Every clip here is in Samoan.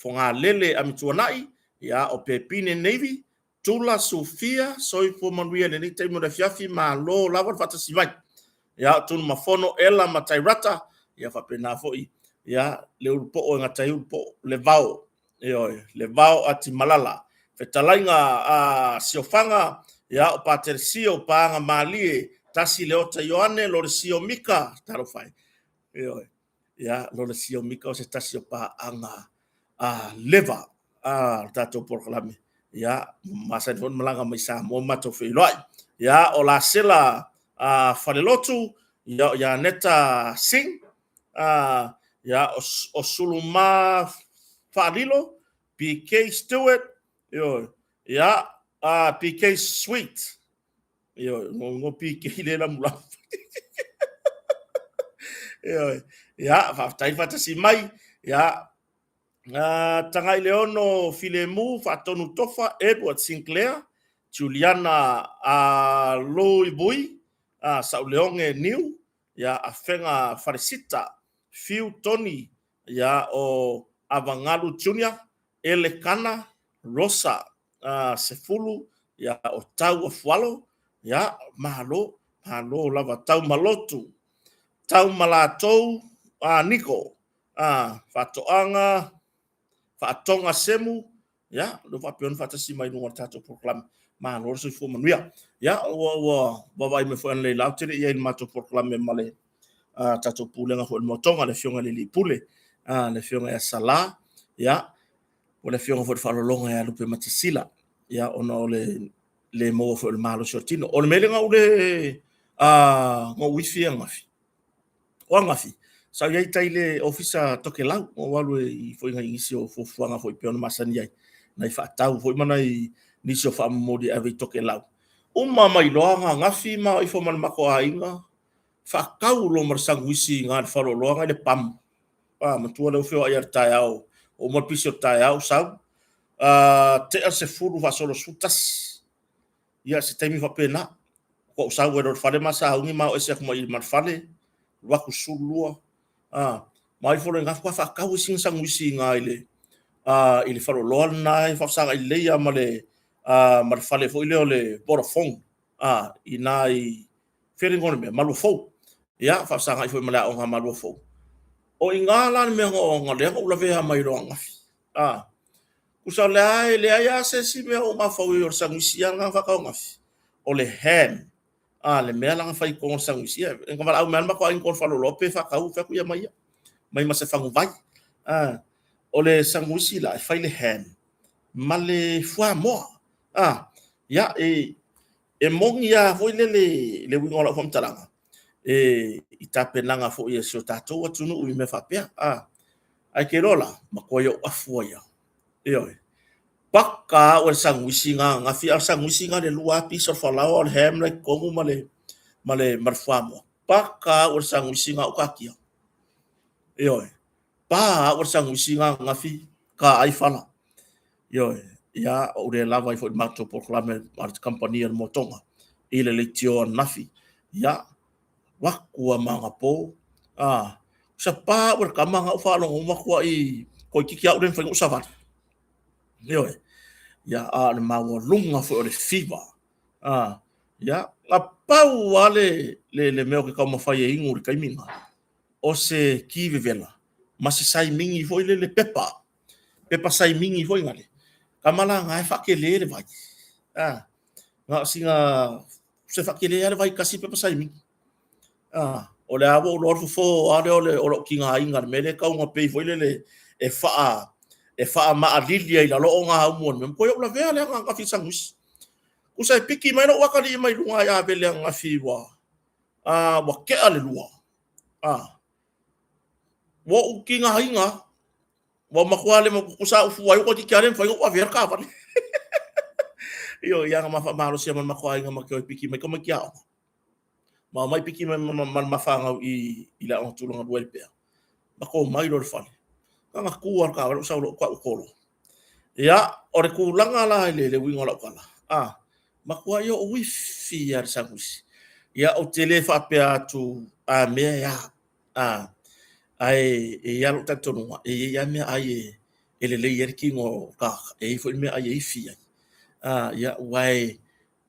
Fogalele Amituanai, ia, o Pepine Navy, Tula Sufia, soifua manuia i lenei taimi o le afiafi, malo lava le faatasi mai. Ia, o Tunumafono Ela ma Tairata, ia faapena foi, ia, le Ulupoo e gata ai Ulupoo, le Vao, ioe, le Vao Atimalala. Fetalaiga a Siofaga, ia, o Pateresio Paaga Malie, Tasi Leota Ioane, Lolesio Mika, talofa e, ioe, ia, Lolesio Mika o se tasi o paaga a leva a le tatou polokalame, ia, masani foi ona malaga mai Samoa matou feiloai. Ia, o Lasela a Falelotu, ia, o Ianeta Singh, ia, o Suluma Faalilo, PK Stewart, ioe, ia, PK Sweet, ioe, ngo PK le lamulamu. Ioe, ia, faafetai faatasi mai, ia, Tagaileono Filemu, Faatonu Tofa, Edward Sinclair, Juliana Luibui, Sauleoge Niu, ia, Afega Falesita, Fiu Tony, ia, o Avagalu Junior, Elekana, Rosa Sefulu, ia, o Tau Afualo, ia, malo, malo lava, Tau Malotu, Tau Malatou, Niko, Faatoaga, Faatoga Semu, ia, lea ua faapea ona faatasi mai i luga o le tatou polokalame. Malo le soifua manuia. Ia, ua vaavaai mai foi analeila, ou te le i ai i le matou polokalame ma le tatou pulega foi o le Moatoga, le Afioga i le Alii Pule, le Afioga ia Sala, ia, o le Afioga foi i le Faalologa ia Lupe Matasila, ia, ona o le le maua foi o le malosi o le tino. O le mea lea na ou le na ou ifi ananafi, O ananafi, sa ou i ai i tai i le ofisa Tokelau, na ou alu i foi nai nisi o fuafuaga foi pei ona masani ai, nai faatau foi ma nai nisi o faamomoli e ave i Tokelau. Uma mai loa ananafi ma o ifo ma le matou aiga, faatau loa ma le sanuisi i ina i le faleoloa na i le pamu. A, matua lea ua feoai lava i le taeao, ua uma le pisi o le taeao sau, tea le 10 faasolo i le 11. Ia, se taimi faapena. Ua ou sau ai loa i le fale ma sauni ma o ese atu ma i ma le fale, alu atu 12, a, ma o ifo loa i ina faatoa faatau ai sina sanuisi i ina i le, a, i le faleoloa lena e faafesagai lelei lava ma le, a, ma le fale foi lea o le Vodafone, a, i ina i, fea le igoa o le mea, Maluafou. Ia, faafesagai foi ma le aoga a Maluafou. O i ina la le mea na, lea na ou lavea mai loa ananafi. A, tusa o lea e leai lava se isi mea o mafaufau i o le sanuisi lava na faatau ananafi, o le ham. A, le mea la na fai i totonu o le sanuisi. Ia, na valaau mai lava le matou aiga i totonu o le faleoloa pe faatau, fai atu ia aumai ia, aumai ma se faguvai. A, o le sanuisi la e fai le ham ma le fuamoa. A, ia, e, e moni lava foi lele le uiga o lau faamatalaga, e, i tapenaga foi a si o tatou atunuu i mea faapea. A, ae te iloa la, matuai ou afu ai lava. Ioe. Paka au e le sanuisi na ananafi, a o le sanuisi na le lua lava pisa o le falaoa, o le ham la i totonu ma le, ma le, ma le fuamoa. Paka au e le sanuisi na ou taatia. Ioe. Pa au e le sanuisi na ananafi, ka ai fala. Ioe. Ia, ou le lava ai foi i le matou polokalame a le kamupani a le Moatoga i le leitio ananafi. Ia, alu atu lava ma anapo, a, sapa au e le tama na ou faalogo matuai toeitiiti lava au le mafai ona ou savali. Ioe. Ia, a o le maualuga foi o le fiva. A, ia, na pau lava le, le, le mea ou te taumafai e inu i le taimi lena, o se ti vevela ma se saimini foi lele pepa, pepa saimini foi nale. Tama la na e faatele le vai. A, na o sina se faatele lava le vai tasi pepa saimini. A, o lea ua ou iloa le fofo lava lea o le o lou tigaina, le mea lea e tau ina pei foi lele e faa e faamaalili ai i lalo o gaumu o le mea. Toe ou lavea lea ananafi i sanuisi. Tusa e piki mai lou atalii mai luga i Avele ananafi ua a ua tea le lua. A, ua ou tigaina Ua matua le tusa au fua ai ua toeitiiti lava le mafai ona ou avea le taavale. Ioe, ia na ma faamalosia ma le matou aiga ma ke oi piki mai tamaiti aoga. Ma omai piki mai ma le ma fanau i i le aoga tulaga lua i Lepea. Matou omai loa i le fale. Na ona tu lava o le taavale ou sau loa ou tau kolo. Ia, o le tulaga la i le uiga o lau tala, a, matuai ou uifi lava i le sanuisi. Ia, ou te le faapea atu a mea e a, A, ae e i ai lava lou talitonuga, e i ai lava meaai e, e lelei ai le kino o tagata, e i ai foi le meaai e ifi ai. Ia, aua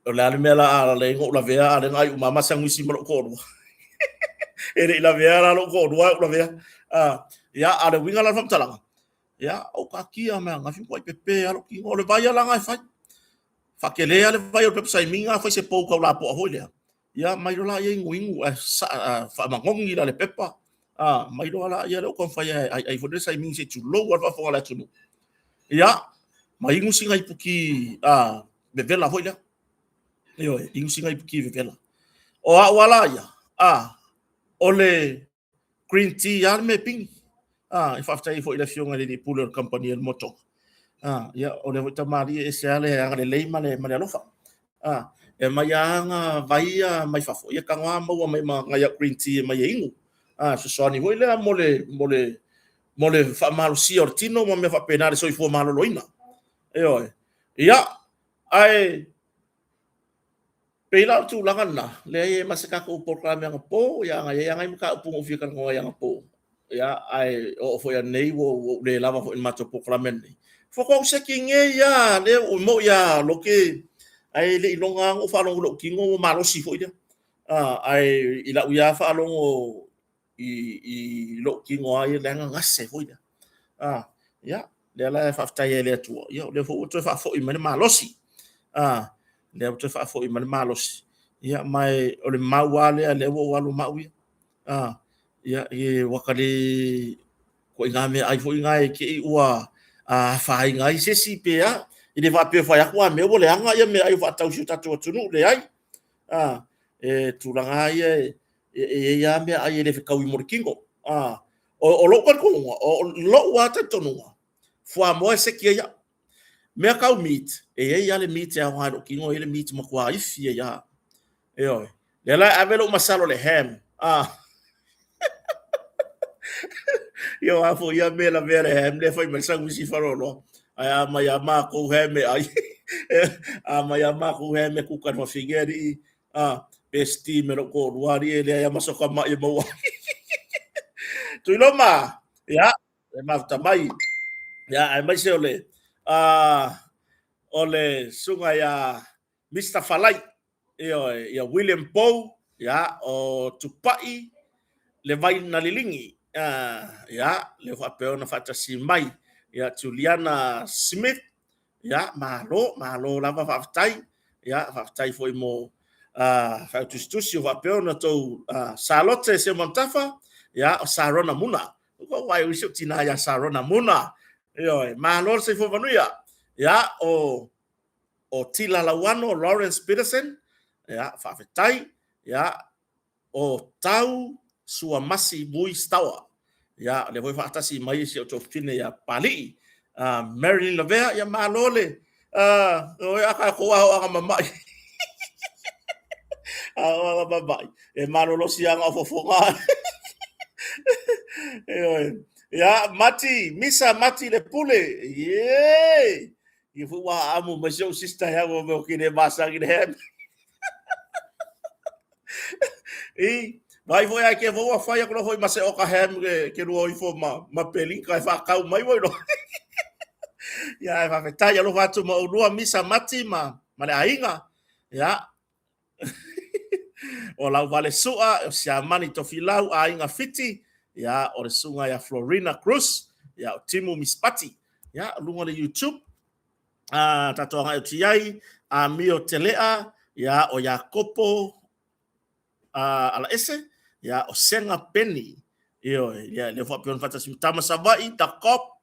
o le a le mea la a leai ona ou lavea, a o lea na ai uma lava ma saguisi ma lou toalua. E le i lavea la lou toalua ae ou lavea. Ia, a o le uiga la o le faamatalaga, ia, ou taatia mai ananafi matuai pepe lava lou tino. O le vai lava la lena e fai. Faatele lava le vai o le pepa saimigi lena, fai se pou tau lapoa foi lea, ia mai loa lea inuinu ae faamanogi la le pepa, mai loa lea lea ua taumafai e aiai foi le saimigi se i tulou lava le faafofoga a le atunuu. Ia, ma inu sina iputi vevela foi lea. Ioe, inu sina iputi vevela. O au lava la ia, o le green tea lava le mea e pigi. E faafetai ai foi i le Afioga i le Alii Pule o le Kamupani a le Motoga. Ia, o lea foi tamalii e ese lava le agalelei ma le alofa. E aumai lava ana vai ia mai fafo, ia tago lava maua mai ma nai au green tea e aumai e inu. Fesoasoani foi lea mo le faamalosia o le tino ma mea faapena i le soifua maloloina. Ioe. Ia, ae pei la o le tulaga lena, leai e ma se tatou polokalame anapo, ia na i ai lava nai mataupu na ou fia talanoa ai anapo, ia ae oo foi ananei ua ou le lava foi i le matou polokalame ananei. Faatoa ou seki nei lava, lea ua moi lava Lote, ae le i iloga lava ona ou faalogo i lou tino ua malosi foi lea. Ae i lau ia faalogo i lou tino lava ia, lea na gase foi lea. Ia, lea la e faafetai ai i le Atua, ia o lea foi ua toe faafoi mai le malosi. Lea ua toe faafoi mai le malosi. Ia, ma o le mau lava lea, lea ua ou alu ma au ia. Ia, e ua ta le ituaiga meaai foi na e te i ua afaina ai se isi pe a. E le faapea e fai atu a mea ua leaga ia meaai o faatau i si o tatou atunuu, leai. E tulaga lava ia e i ai lava meaai e le fetaui mo le tino. O lou talitonuga, o lou lava talitonuga, fuamoa e seki ai au. Mea tau meat, e i ai lava le meat e aoga i lou tino, e i ai le meat matua ifi ai lava. Ioe. Lea la e ave lou masalo i le ham. Ia o a foi ia mea lavea le ham lea fai mai saguisi faleoloa. Ae a mai a matou ham e ai. A mai a matou ham e kuka i le fafine alii pe steam e lou toalua alii e leai lava ma soka mai e maua ai. Tuiloma, ia, e mafuta mai. Ia, aemaise o le o le susuga ia Mister Falai, ioe, ia William Pou, ia, o Tupai le vai na liligi, ia, lea faapea ona faatasi mai, ia, Juliana Smith, ia, malo, malo lava faafetai, ia, faafetai foi mo faautusitusi o faapea ona tou Salote Seumanutafa, ia, o Sarona Muna, ua vaai o isi o tina ia Sarona Muna, ioe, malo le soifua manuia, ia, o o Tila Lauano, Lawrence Peterson, ia, faafetai, ia, o Tau Suamasi Vui Stawa, ia, lea foi faatasi mai si ou tuafafine ia Papalii, Marilyn Lavea, ia malo le, oi a tatou aoaga mamai, aoaga mamai, e malolosi lava na o fofoga. Ioe. Ia, Mati, Misa Mati le Pule, yeah! Ia foi ua aamo mai si ou sister he au o ke le masani le ham. I, vai foi ai ke ua fai aku foi ma se oka ham ke lua ifo ma pelinka e whakau mai wai no. Ia, e whawhetai alofa atu ma ulua misa mati ma le aiga. Ia, o Lauvale Sua, o Siamani Tofilau, Aiga Fiti, ia, o le susuga ia Florina Cruz, ia, o Timu Mispati, ia, luga o le YouTube, tatou agai atu i ai, Amio Telea, ia, o Iakopo Alaese, ia, o Sega Peni, ioe, ia, lea faapea ona faatasi ma Tama Savaii, The Cop,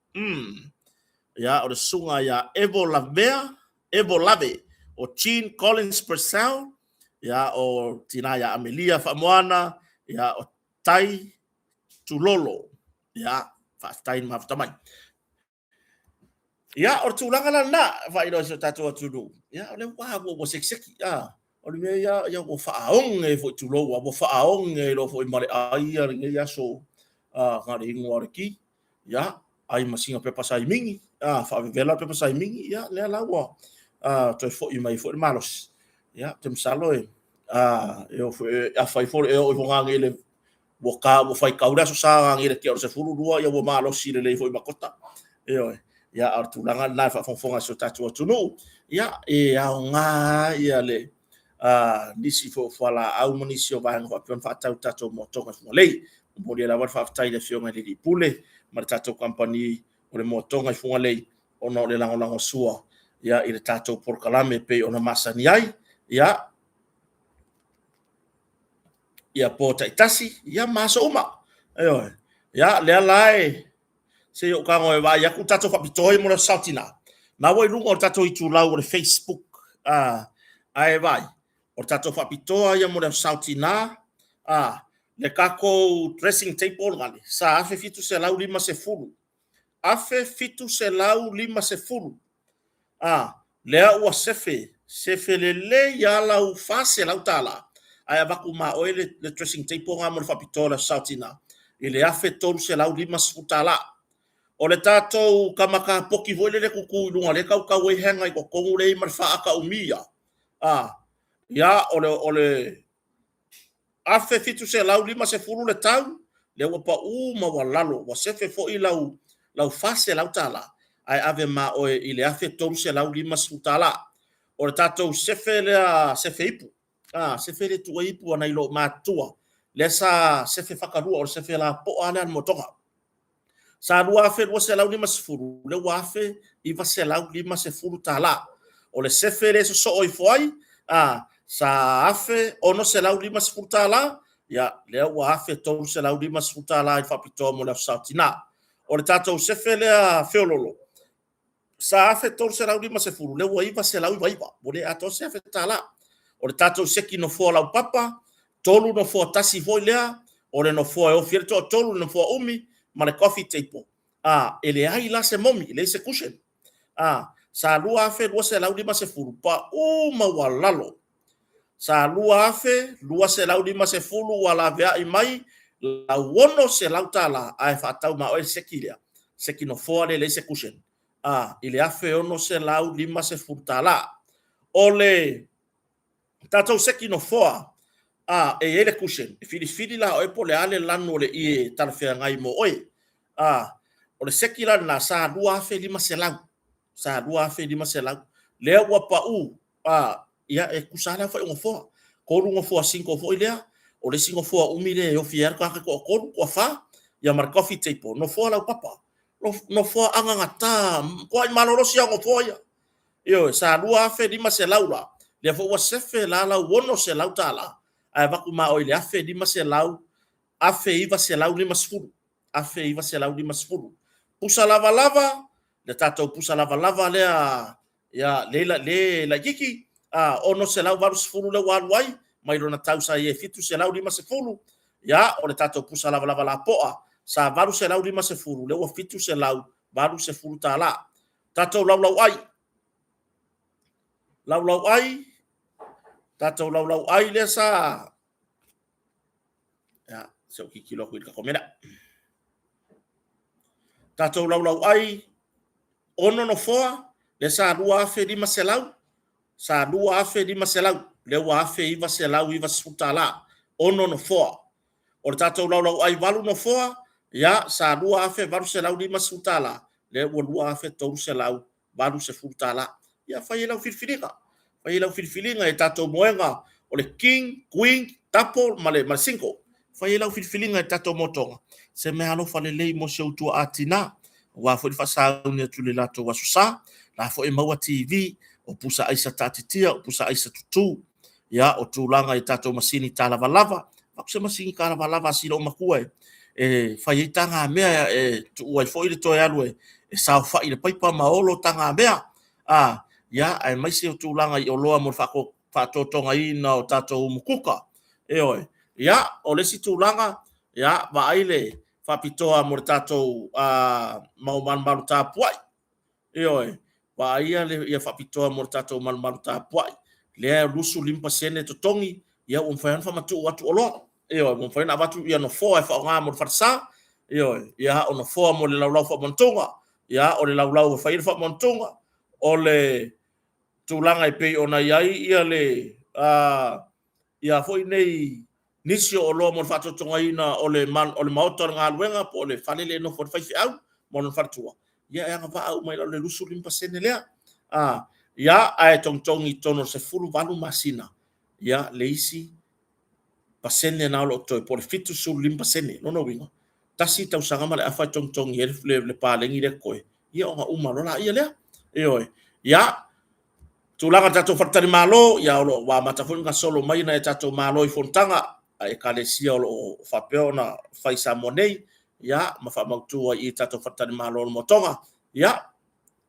ia, o le susuga ia Evo Lavea, Evo Lave, o Jean Collins Purcell, ia, o tina ia Amelia Faamoana, ia, o Tai Tulolo, ia, faafetai le mafuta mai. Ia, o le tulaga la lena, faailoa i si o tatou atunuu, ia, o lea ua sekiseki, o le mea ia, ia ua faaoge foi tulou, ua faaoge loa foi ma le ai ia lenei aso, na o le inu lava o le ti. Ia, ai ma sina pepa saimigi, faavevela le pepa saimigi, ia, lea la ua toe foi mai foi le malosi. Ia, ou te masalo e, e o foi, e afai foi, e oo ifo ngā le ua ka, ua faitau le aso sa ngā le tea o le 12, ia ua malosi lelei foi ma kota. Ioe. Ia, a o le tulaga lena e faafogafoga a si o tatou atunuu, ia, e aoga ia le nisi foi o fualaau ma nisi o vaega faapea ona faatau i tatou moatoga i Fugalei. E momoli ai lava le faafetai i le Afioga i le Alii Pule ma le tatou kamupani o le moatoga i Fugalei ona o le lagolagosua i le tatou polokalame e pei ona masani ai. Ia, ia po taitasi ia ma aso uma. Ioe. Ia, lea la e se i ou tago e vaai atu tatou faapitoa ia mo le Aso Sa o Tina. Na ua i luga o le tatou itulau o le Facebook, ae vaai, o le tatou faapitoa ia mo le Aso Sa o Tina, le tatou dressing table lale, sa $1,750. $1,750. A, lea ua sefe, sefe lelei lava lau $400, ae avatu ma oe le dressing table lena mo le faapitoa o le Aso Sa o Tina i le $1,350. O le tatou tama kapoki foi lele e tutu i luga lea e tautau ai hanger i totonu lea e i ai ma le faata umi ia, ia, o le $1,750 le tau, lea ua pau maualalo, ua sefe foi lau $400, ae ave ma oe i le $1,350. O le tatou sefe lea, sefe ipu, sefe lea e tuu ai ipu a nai loomatutua, lea sa sefe fatalua, o le sefe lapoa lava lea a le motoga. Sa $2,250, lea ua $1,950. O le sefe lea e sosoo ifo ai, sa $1,650, ia, lea ua $1,350 i le faapitoa mo le Aso Sa o Tina. O le tatou sefe lea feoloolo, sa $1,350, lea ua $999, ua le atoa se $1,000. O le tatou seki nofoa laupapa, 3 nofoa tasi foi lea, o le nofoa e ofi ai le toatolu, le nofoa umi ma le coffee table, e leai la se momi, e leai se cushion. Sa $2,250, pau maualalo. Sa $2,250 ua laveai mai lau $600 ae faatau ma oe le seki lea, seki nofoa lea e leai se cushion, i le $1,650. O le tatou seki nofoa e i ai le cushion, e filifili la oe po o le a le lanu o le ie e talafeagai mo oe. O le seki la lena sa $2,500, sa $2,500. Lea ua pau, ia e tutusa lava le aofai o nofoa. 3 nofoa single foi lea, o le isi nofoa umi lea e ofi ai le tagata e toatolu, toafa, ia ma le coffee table, nofoa laupapa, nofoa anagata, matua malolosi lava o nofoa ia. Ioe, sa $2,500 la, lea foi ua sefe la lau $600 ae avatu ma oe i le $1,500, $1,950, $1,950. Pusa lavalava, le tatou pusa lavalava lea, ia, le laitiiti, $680 lea ua alu ai, mai lona tau sa i ai e $750. Ia, o le tatou pusa lavalava lapoa sa $850, lea ua $780. Tatou laulauai, laulauai, tatou laulauai lea sa, ia, se i ou tilotilo atu i le tatou mea lea. Tatou laulauai, 6 nofoa, lea sa $2,500, sa $2,500, lea ua $1,990, 6 nofoa. O le tatou laulauai 8 nofoa, ia, sa $2,850, lea ua $2,380. Ia fai ai lau filifiliga, fai ai lau filifiliga i tatou moega o le king, queen, double ma le single. Fai ai lau filifiliga i le tatou motoga, se meaalofa lelei mo si ou tuaa tinã, aua foi le faasauni atu i le latou Aso Sa. O la foi e maua TV, o pusa aisa taatitia, o pusa aisa tutu, ia, o tulaga i tatou masini talavalava. Avatu se masini talavalava a si loomatua e fai ai tagamea e tuua ai foi le toe alu e saofai i le paipa ma olo tagamea, ia, aemaise o tulaga i oloa mo le faatotogaina o tatou umukuka. Ioe. Ia, o le isi tulaga, ia, vaai le faapitoa mo le tatou mau malumalu tapuai. Ioe, vaaia le faapitoa mo le tatou malumalu tapuai. Lea e 25% totogi, ia ua mafai ona faamatuu atu oloa. Ioe, ua mafai ona avatu ia nofoa e faaaoga mo le falesa. Ioe, ia o nofoa mo le laulau faamanatuga, ia o le laulau e fai ai le faamanatuga, o le tulaga e pei ona i ai ia le ia foi nei nisi o oloa mo le faatotogaina o le maota o le galuega po o le fale lea e nofo ai le faifeau ma lona faletua. Ia, e agavaa uma i lalo o le 25% lea. A, ia, ae togitogi i totonu o le 18 masina, ia, le isi pasene na o lo o totoe, po o le 75%. Lona uiga, tasi le tausaga ma le afa e togitogi ai le paleni lea totoe, ia ona uma loa laia lea. Ioe. Ia, tulaga o le tatou faletalimalo, ia o lo o ua amata foi ona gasolo mai nai a tatou malo i fonotaga a Ekalesia o lo o faapea ona fai i Samoa nei, ia, ma faamautu ai i tatou faletalimalo o le Motoga. Ia,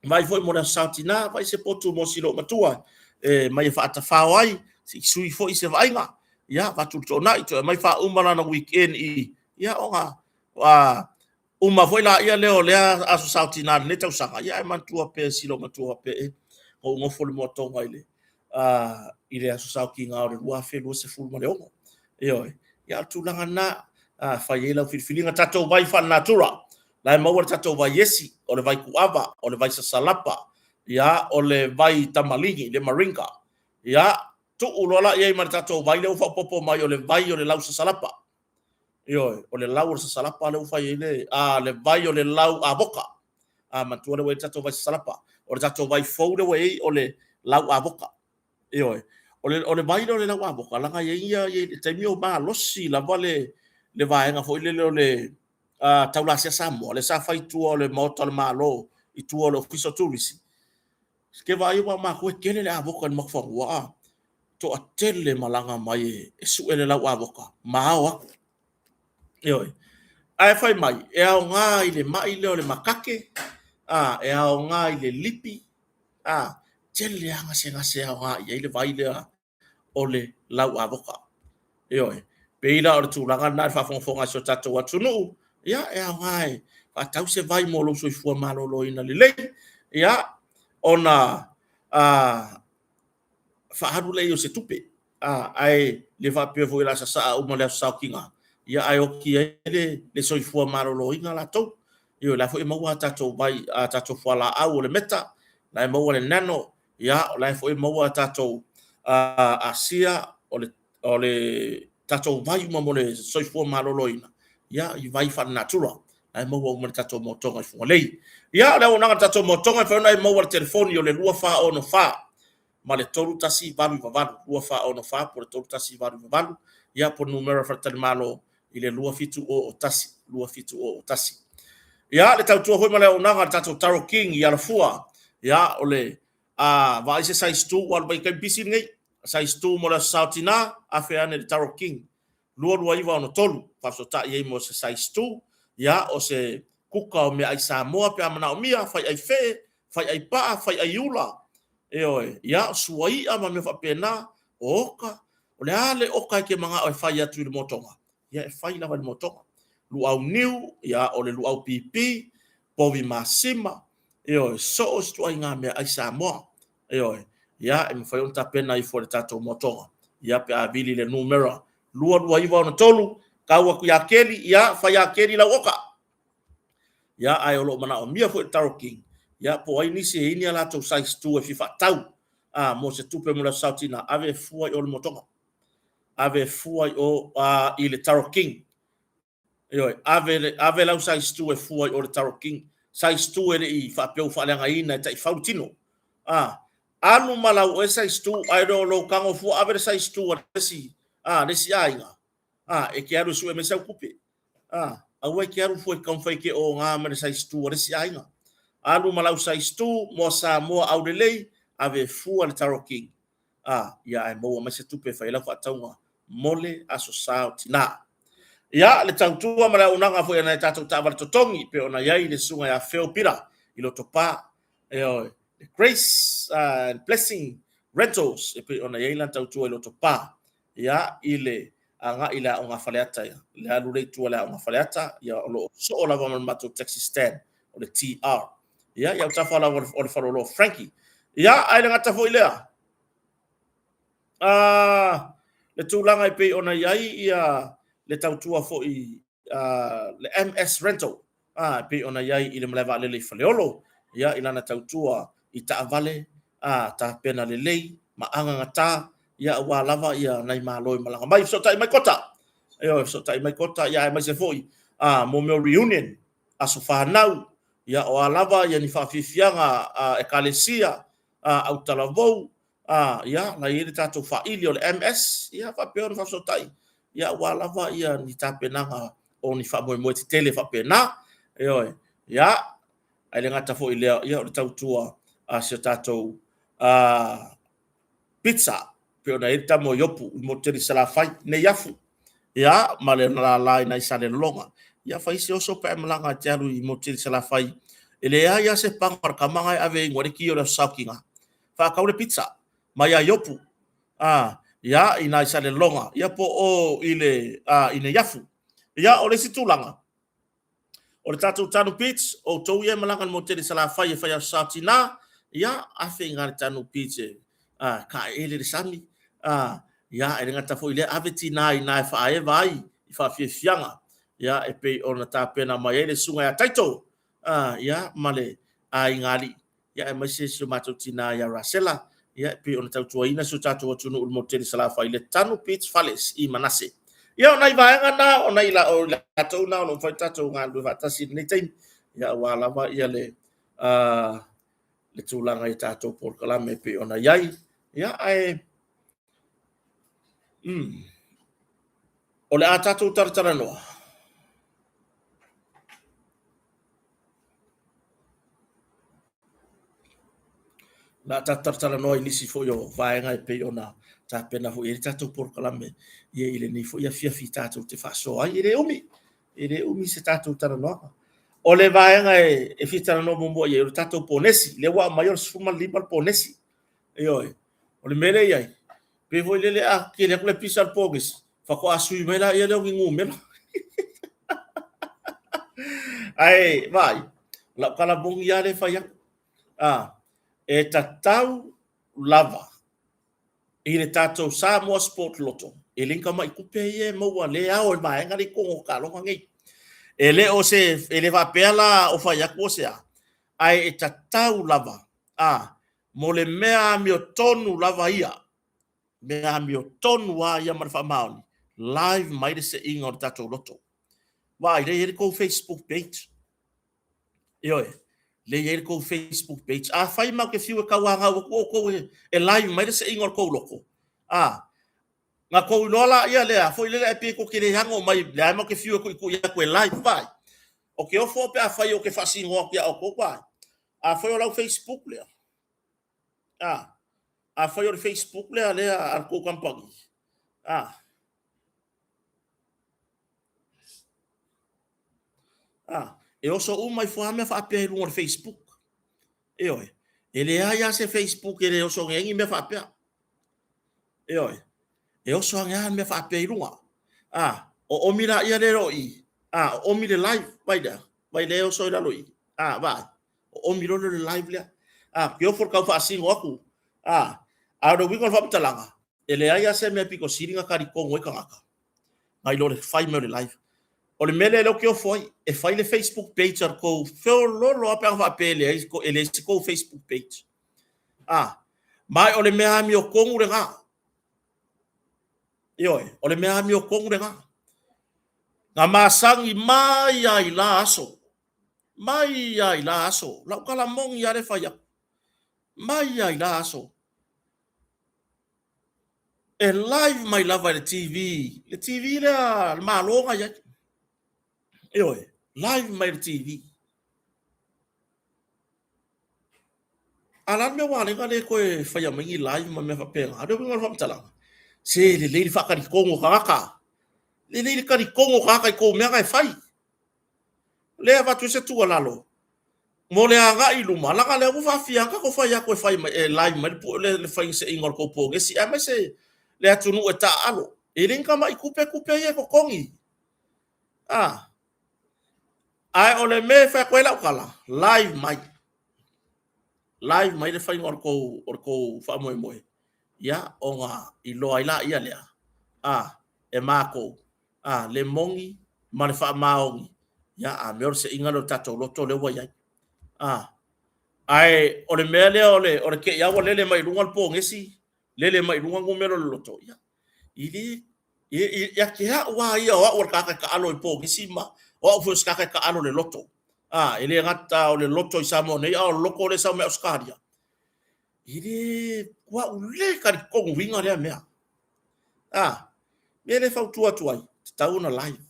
vaai foi mo le Aso Sa o Tina, vaai se potu mo si loomatua e mai e faatafao ai, se i sui foi se vaaiga, ia, avatu le toonai, toe aumai faauma lana weekend i, ia, ona uma foi laia lea o lea Aso Sa o Tina i lenei tausaga, ia ae manatua pea e si loomatua faapea, e, na ou nofo i le Moatoga i le Aso Sa o Tina o le 2026. Ioe. Ia, o le tulaga lena, fai ai lau filifiliga. Tatou vai faalenatura, la e maua le tatou vai esi, o le vai kuava, o le vai sasalapa, ia, o le vai tamaligi, le maringa. Ia, tuu loa la i ai ma le tatou vai lea ua faaopoopo mai o le vai o le lau sasalapa. Ioe, o le lau o le sasalapa lea ua fai ai le, a, le vai o le lau avoka. A, manatua lea ua i ai le tatou vai sasalapa. O le tatou vai fou lea ua i ai o le lau avoka. Ioe. O le vai lea o le lau avoka, leaga e i ai ia, i le taimi o malosi lava le vaega foi lele o le Taulasea Samoa, lea sa fai i tua o le Maota o le Malo, i tua o le Ofisa o Turisi. Ke vaai aua o matou e tele le avoka i le matou fanua, a toatele malaga mai e sue le lau avoka ma ao atu. Ioe. Ae fai mai, e aoga i le mai lea o le makake, a, e aoga i le lipi, a, tele lava gasegase e aoga i ai le vai lea o le lau avoka. Ioe. Pei la o le tulaga lena i le faafogafoga a si o tatou atunuu, ia, e aoga e faatau se vai mo lou soifua maloloina lelei, ia, ona faaalu lea o se tupe. A, ae le faapea foi o le a sasaa uma i le Aso Sa o Tina, ia ae oti ai le soifua maloloina latou. Ioe, o la foi e maua a tatou vai, a tatou fualaau o le meta, o la e maua le nano, ia, o la foi e maua a tatou asia, o le tatou vai uma mo le soifua maloloina, ia, i vai faalenatura. La e maua uma i le tatou motoga i Fugalei. Ia, o le auaunaga a le tatou motoga, e mafai ona e maua i le telefoni o le 2464 ma le 3188, 2464 po o le 3188, ia, po o le numera faletalimalo i le 2701, 2701. Ia, le tautua foi ma le auaunaga a le tatou Taro King i Alafua, ia, o le a vaai se size 2 ua alu mai i taimi pisi lenei, size 2 mo le Aso Sa o Tina, afe ane i le Taro King 22963, faafesootai ai mo se size 2, ia, o se kuka o meaai Samoa pe a manaomia, fai ai fee, fai ai paa, fai ai ula, ioe, ia, o suai'a ma mea faapena, o oka, o le a le oka e te manao e fai atu i le motoga, ia e fai lava i le motoga. Luau niu, ia, o le luau pipi, povi masima, ioe, so o se ituaiga meaai Samoa, ioe, ia, e mafai ona tapena ifo e le tatou motoga, ia, pe a vili i le numera 22963, tau atu ia Keli, ia, fai ia Keli lau oka. Ia, ae o lo o manaomia foi le Taro King, ia, po o ai nisi e i ai ni a latou size 2 e fia faatau, a, mo se tupe mo le Aso Sa o Tina, ave e fua i o i le motoga. Ave e fua i o a, i le Taro King. Ioe, ave, ave lau size 2 e fua i o i le Taro King. Size 2 e le i faapea ua faaleagaina e taifau le tino. A, alu ma lau oe size 2, ae le o lou tago fua ave le size 2 a le isi, a, le isi aiga. A, e te alu e sue mai sau tupe. A, aua e te alu fua e taumafai e te oga ma le size 2 a le isi aiga. Alu ma lau size 2 moa Samoa aulelei, ave e fua i le Taro King. A, ia ae maua mai se tupe e fai ai lau faatauga mo le Aso Sa o Tina. Ia, le tautua ma le auaunaga foi a nai a tatou taavale totogi, pei ona i ai le susuga ia Phil Pira i Lotopa, ioe, le Grace and Blessing Rentals e pei ona i ai lana tautua i Lotopa, ia, i le agai i le aoga Faleata, ia, le alu lea i tua i le aoga Faleata, ia, o lo o soo lava ma le matou taxi stand o le TR. Ia, i autafa lava o le faleoloa o Frankie. Ia, ae le gata foi lea, le tulaga e pei ona i ai ia le tautua foi le MS Rental, e pei ona i ai i le malae vaalele i Faleolo, ia, i lana tautua i taavale, tapena lelei ma agagata, ia, aua lava ia nai malo e malaga mai. Fesootai mai Kota, ioe, fesootai mai Kota, ia, aemaise foi mo mea o reunion, aso fanau, Ia, o a lava ia ni faafiafiaga a Ekalesia, a autalavou, a, ia, la i ai le tatou faili o le MS, ia, faapea ona faafesootai, ia, aua lava ia ni tapenaga o ni faamoemoe tetele faapena. Ioe. Ia, ae le gata foi i lea, ia, o le tautua a si o tatou a, pizza, pei ona i ai le tama o Iopu i motu tele i Salafai, Neiafu, ia, ma le lala i nai Salelologa. Ia, fai se oso pe a e malaga e te alu i motu tele i Salafai, e leai lava se paga o le tama na e ave e inu ai le ti o le Aso Saotiga. Faatau le pizza mai ia Iopu, a, ia, i nai Salelologa, ia po o i le, a, i Neiafu. Ia, o le isi tulaga, O le tatou Tanu Beach, outou ia e malaga i le motu tele i Salafai e fai aso sa tina, ia, afe i ina i le Tanu Beach e taeele le sami, a, ia, e le gata foi i lea, ave tina i ina e faaeva ai i faafiafiaga, ia, e pei ona tapena mai ai le susuga ia Taito, a, ia, ma le aiga alii. ia aemaise si o matou tina ia Rasela, ia e pei ona tautuaina si o tatou atunuu i le motu tele i Salafai i le Tanu Beach Fales i Manase. Ia o nai vaega na, o nai la, o latou na o lo o mafai ona tatou galulue faatasi i lenei taimi, ia aua lava ia le, le tulaga i tatou polokalame e pei ona i ai. Ia ae o le a tatou talatalanoa. O le a tatou talatalanoa i nisi foi o vaega e pei ona tapena foi i ai le tatou polokalame ia i lenei foi afiafi tatou te faasoa ai. E le umi, e le umi se tatou talanoaga. O le vaega e fia talanoa muamua i ai, o le tatou ponesi. Lea ua aumai o le 15 le ponesi. Ioe. O le mea lea e i ai, pei foi lele a tele atu le pisa o le ponesi, faatoa sui mai lea o ni numera. Ae vaai, o lau tala moni lava lea e fai atu. Ah, e tatau lava i le tatou Samoa Sport Lotto, e le ni tamai tupe ia e maua lea e ao e le vaega lea i totonu o taaloga nei. E le o se, e le faapea la o fai atu o se a, ae e tatau lava a, mo le mea amiotonu lava ia, mea amiotonu lava ia ma le faamaoni, live mai le seiga o le tatou loto. Vaai, lea e i ai le tou Facebook page. Ioe, lea e i ai le tou Facebook page. Afai matou te fiu e tauanau atu outou e live mai le seiga o le tou loto, a, na tou iloa laia lea, foi lele ae pei tou te le ano mai, lea matou te fiu e tuitui atu e live, vaai. Ou te ofo pe afai ou te faasino atu ia outou, vaai. Afai o lau Facebook lea, a, afai o le Facebook lea lea a le tou kamupani, a, a, e oso uma ifo lava mea faapea i luga o le Facebook. Ioe, e leai lava se Facebook e le oso ane ai ni mea faapea. Ioe, e oso ane lava mea faapea i luga. A, o omi laia lea o i, a, o omi le live, vai lea, vai lea e oso i lalo i, a, vaai. O omi loa lea o le live lea. A, ke ofo le tau faasino atu. A, a o le uiga o le faamatalaga, e leai lava se mea pito sili ona talitonu ai tagata, nai lo le fai mai o le live. O le mea lea lea ou te ofo ai, e fai le Facebook page a le tou, feoloolo lava pe ana faapea e leai, e leai se tou Facebook page. A, ma o le mea amiotonu lena. Ioe, o le mea amiotonu lena. Na masani mai lava i la aso, Mai lava i la aso, lau tala moni lava lea e fai atu, mai lava i la aso, e live mai lava i le TV, le TV lea a le Malo na i ai. Ioe, live mai i le TV. A o le a le mea ua ala ai ona le toe faia mai ni live ma mea faapena? O le uiga o le faamatalaga, se lelei le faatalitonu o tagata, lelei le talitonu o tagata i tou mea na e fai. Lea e avatu ai se tuualalo mo le agai i luma, leaga lea ua faafia lava tatou fai atu e fai mai, e live mai le faiga seiga o le tou pogesi, aemaise le atunuu e taaalo. E le ni tamai tupe tupe ia e totogi. A, ae o le mea e fai atu ai lau tala, live mai. Live mai le faiga o le tou, o le tou faamoemoe, ia, ona iloa ai laia lea, a, e matou, a, le moni ma le faamaoni, ia, a mea o le seiga lea o le tatou loto lea ua i ai. A, ae o le mea lea o le, o le te i lava ua lele mai i luga le pogesi, lele mai i luga numera o le loto, ia, i le, ia te au lava ia o au o le tagata e taalo i pogesi ma o au foi o se tagata e taalo i le loto. A, e le gata o le loto i Samoa nei, a o le loto lea e sau mai Ausetalia. E le kua'u le talitonuina lea mea. A, mea lea e fautua atu ai, tatau ona live.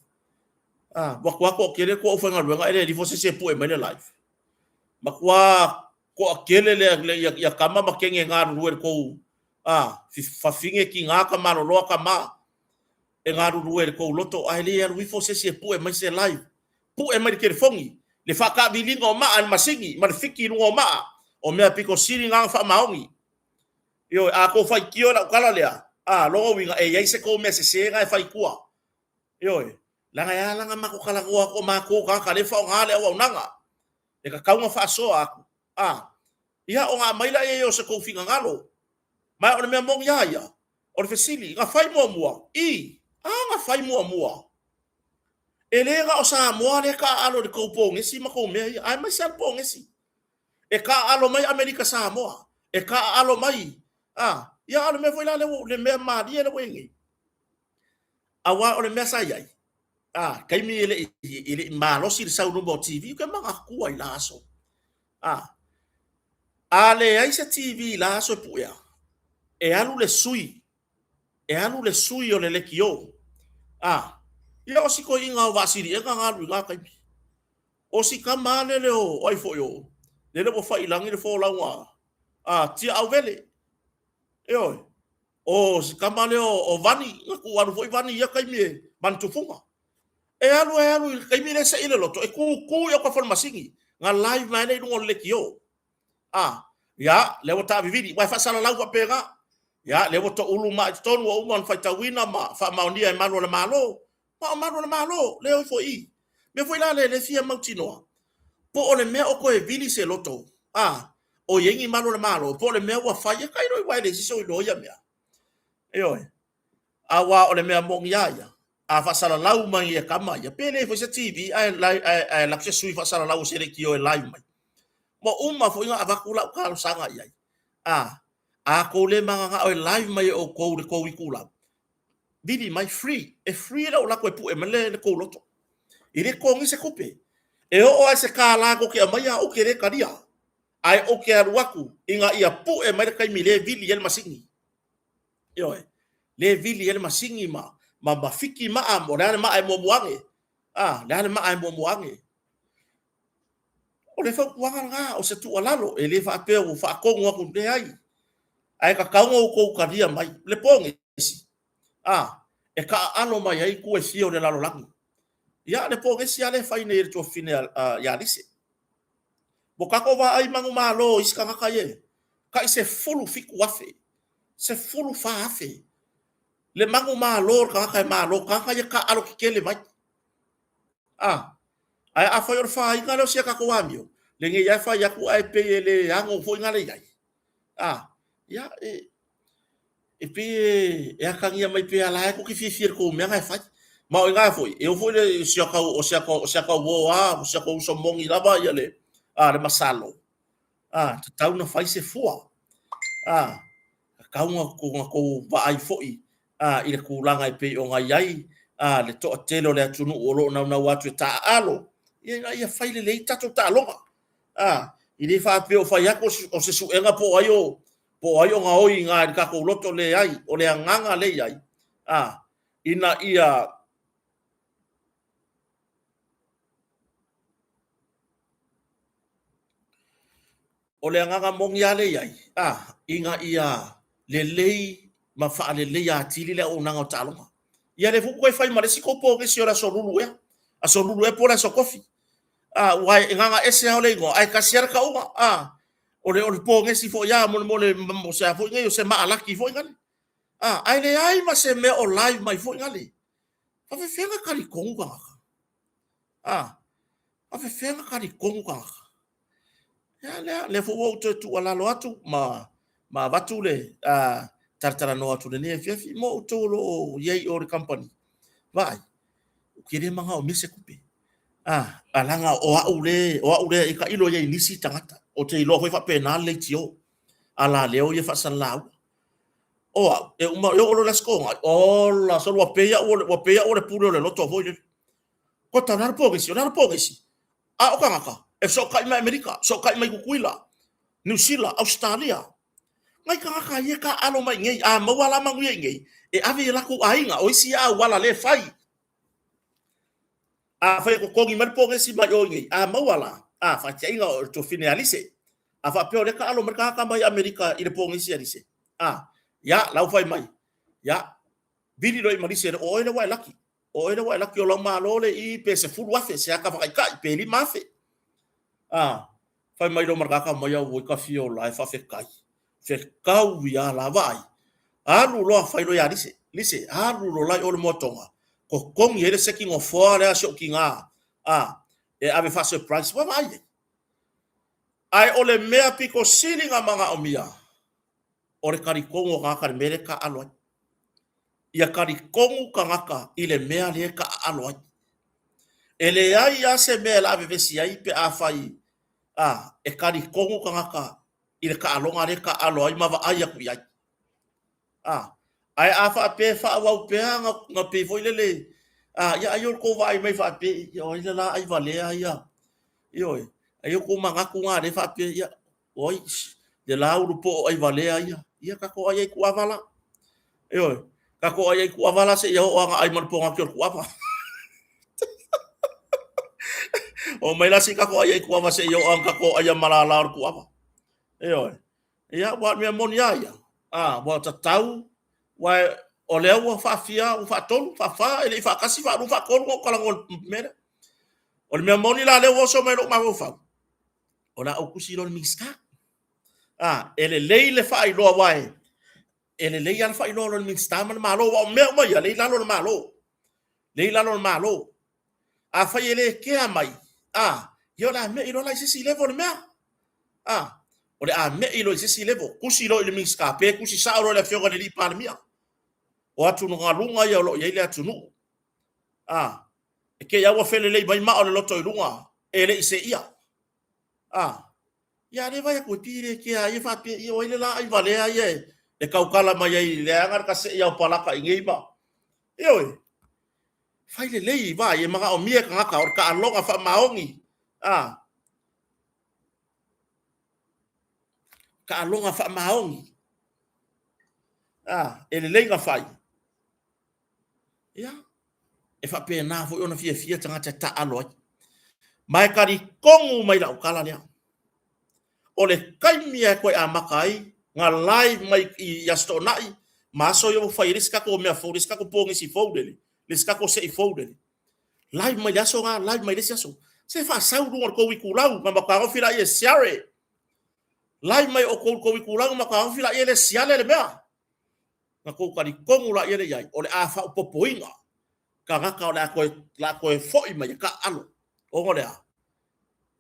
A, ua matua toatele le tou aufaigaluega e le alifo se isi e pue mai le live. Matua toatele le, le ia, ia tama ma teine e galulue i le tou a, fafine, tina, tamaloloa, tama e galulue i le tou loto, ae le alu ifo se isi e pue mai se live. Pue mai le telefoni, le faataaviliga o maa i le masini ma le fiki i luga o maa, o mea pito sili na ona faamaoni. Ioe, a tou faitio i lau tala lea, a, lona uiga e i ai se tou mea sese na e fai i tua. Ioe, leaga e ala ona matou talanoa atu o matou o tagata lea e faaaoga le auaunaga, e tatau ona faasoa atu, a, ia ona aumai lea o se tou finagalo. Ma o le mea moni lava ia, o le fesili, na fai muamua? I, a na fai muamua? E le na o Samoa lea e taaalo i le tou pogesi ma tou mea ia, aemaise lava le pogesi. E taaalo mai Amerika Samoa, e taaalo mai, a, ia a o le mea foi la lea ua, le mea malie lea ua i ai nei, aua o le mea sa i ai, a, taimi e le i, e le i malosi le sau i luma o TV, ou te manatua i la aso, a, a leai se TV i la aso e puea, e alu le sui, e alu le sui o le lekiō, a, ia o si toeaina o Vaasiliega na alu i na taimi. O si tama lava lele o ai foi o lele ua fai i lagi le folauga a Tiaauvele. Ioe. O si tama lea o Vani, na tuu alu foi Vani i ia taimi e Vani Tufuga. E alu e alu i le taimi lea e sei le loto, e tutu i autafa o le masini, na live mai ai lea i luga o le leitio. A, ia, lea ua taavivili, aua e faasalalau faapena. Ia, lea ua toulu maa i totonu, ua uma ona faitauina ma faamaonia e malu o le Malo. Ma o malu o le Malo, lea o ifo i i. Mea foi la lea e fia mautinoa, po o le mea o toe vili se loto, a, o i ai ni malu o le Malo, po o le mea ua fai, e tailo i aua e leai se isi o iloa ia mea. Ioe. Aua o le mea moni lava ia, a faasalalau mai e tama ia, pe leai foi se TV ae, ae, ae alu atu se sui faasalalau o se leitio e live mai. Ua uma foi ona avatu lau talosaga i ai. A, a tou le mananao e live mai e outou i le tou itulau, vili mai free, e free lau lako e pue mai le, le tou loto. E le totogi se tupe. E oo lava i se $1 tou te aumaia, ou te le talia. Ae ou te alu atu ina ia pue mai le taimi le vili ai le masini. Ioe. Le vili ai le masini ma, ma, ma fiki maa, o le a le maa e muamua ane. A, le a le maa e muamua ane. O le fautuaga lena, o se tuualalo, e le faapea ua faatonu atu, leai. Ae tatau ona outou talia mai le pogesi, a, e taaalo mai ai itu e fia o le lalolagi. Ia, le pogesi lava lea e fai nei e le tuafafine ia Lise. Ua tatou vaai manumalo i isi tagata ia, tai 17,000, 14,000 le manumalo o le tagata e malo, tagata ia taaalo tetele mai. A, ae afai o le fāina lea o si a tatou amio, lenei lava e fai atu ae pei e le ano foi na le i ai. A, ia, e, e pei e, e atagia mai pea la e tou te fiafia i le tou mea na e fai. Ma o i ina foi, e oo foi le, si o tau, o si o si o uo lava, o si o uso moni lava ia le, a, le masalo, a, tatau ona fai se fua. A, tatau ona tou vaai foi a, i le tulaga e pei ona i ai a, le toatele o le atunuu o lo o naunau atu e taaalo, ia ina ia fai lelei tatou taaloga. A, e le faapea o fai atu o se suega po o ai o, po o ai o gaoi i ina i le tatou loto, leai, o le agaga lea e i ai, a, ina ia O le agaga moni lava lea e i ai, a, ina ia lelei ma faaleleia atili le auaunaga o taaloga. Ia lea foi ua toe fai ma le isi tou pogesi o le Aso Lulu ea, Aso Lulu ea po o le Aso Tofi. A, aua e gagaese lava o le igoa, ae tasi lava le tauga. A, o le, o le pogesi foi lava mo le, mo le, mo se a foi nei, o se maalaki foi nale. A, ae leai ma se mea o live mai foi nale. Faapefea ona talitonu tagata? A, faapefea ona talitonu tagata? Ia, lea, lea foi ua ou toe tuualalo atu ma, ma avatu le uh, talatalanoa atu lenei afiafi mo outou o lo o i ai i o le company. Vaai, ou te le manaomia se tupe. Ah, a leaga o au le, o au le e tailo i ai i nisi tagata. Ou te iloa foi faapena le leitio. A la leo ia faasalalau. O au, e uma, e oo loa i le Aso Toonai, ola, solo ua pei au, ua pei au o le pule o le loto foi lele. Kota, o le a le pogisi, o le a le pogisi. A o tagata, e fesootai mai Amerika, fesootai mai Tutuila, Niu Sila, Ausetalia. Nai tagata ia e taaalo mai i inei, a maua la manuia i inei, e ave i latou aiga, o isi ia auala lea e fai. Afai e totogi mai le pogesi mai o i inei, a maua la, a, faataitaiga o le tuafafine ia Lise, a faapea o lea e taaalo mai le tagata mai Amerika i le pogesi a Lise, a, ia, la ua fai mai, ia, vili loa i ma Lise, o oe lea ua e laki, o oe lea ua e laki o lau malo le i pe 10,000 se ata faataitai pe 5,000. A, fai mai loa ma le tagata mai au oi Tafiola e faafetai. Fetau ia la vaai. Alu loa fai loa ia Lise, Lise, alu loa la i o le moatoga, totogi ai le seki nofoa lea a si ou tina, a, e ave faa-surprise. Ua vaai ai. Ae o le mea pito sili na manaomia, o le talitonu o tagata i le mea lea e taaalo ai. Ia talitonu tagata i le mea lea e taaalo ai. E leai lava se mea e laavevesi ai pe afai a, e talitonu tagata i le taaloga lea e taaalo ai ma vaai atu i ai. A, ae a faapea e faaauau pea na, na pei foi lele, a, ia ai o le tou vaai mai faapea, ia o ai le la ai valea ia, ioe, ai o tou manatu na lea faapea, ia, Oi, le la ulu po'o ʻai valea ia. Ia tatou ʻai ai kuava la. Ioe, tatou ʻai ai kuava la seia oo lava ina ʻai ma le pogaki o le kuava. Oo mai la se i tatou ʻai ai kuava seia oo lava ina tatou ʻaia ma lala o le kuava. Ioe. Ia, aua o le mea moni lava ia, a, ua tatau, aua o lea ua faafia, ua faatolu, faafa, e le i faatasi, faalua, faatolu ona ou talanoa i le mea lea. O le mea moni la lea ua oso mai i lou mafaufau, o le a ou tusi loa i le Minisita. A, e lelei le faailoa aua e, e lelei lava le faailoa loa i le Minisita ma le Malo, aua o mea uma ia, lea e i lalo o le Malo. Lea e i lalo o le Malo. Afai e le kea mai, a, ia o le a me'i loa la i se isi level le mea. A, o le a me'i loa i se isi level. Tusi loa i le Minisita, pe tusi sao loa i le Afioga i le Alii Palemia. O atugaluga ia o lo o i ai le atunuu. A, e te i a ua felelei mai maa o le loto i luga, e le i seia. A, ia le vai atu e pi le kea ia faapea ia o ai le laai valea ia e tautala mai ai i leaga le kasei au palaka i nei ma. Ioe, fai lelei vai e manaomia e tagata o le taaloga faamaoni. A, taaloga faamaoni. A, e lelei na fai. Ia, e faapena foi ona fiafia tagata e taaalo ai. Ma e talitonu mai lau tala lea. O le taimi e toe amata ai na live mai i Aso Toonai ma aso ia ua fai ai le isi tatou mea fou, le isi tatou pogisi fou lele, le isi tatou sei fou lele. Live mai le aso na, live mai le isi aso. Se faasau luga o le tou itulau, ma mataofi laia e siare. Live mai o tou itulau, ma mataofi laia e le siale le mea. Na tou talitonu laia lea i ai, o le a faaopoopoina tagata o le a toe, le a toe foi mai e taaalo. Ona o le a?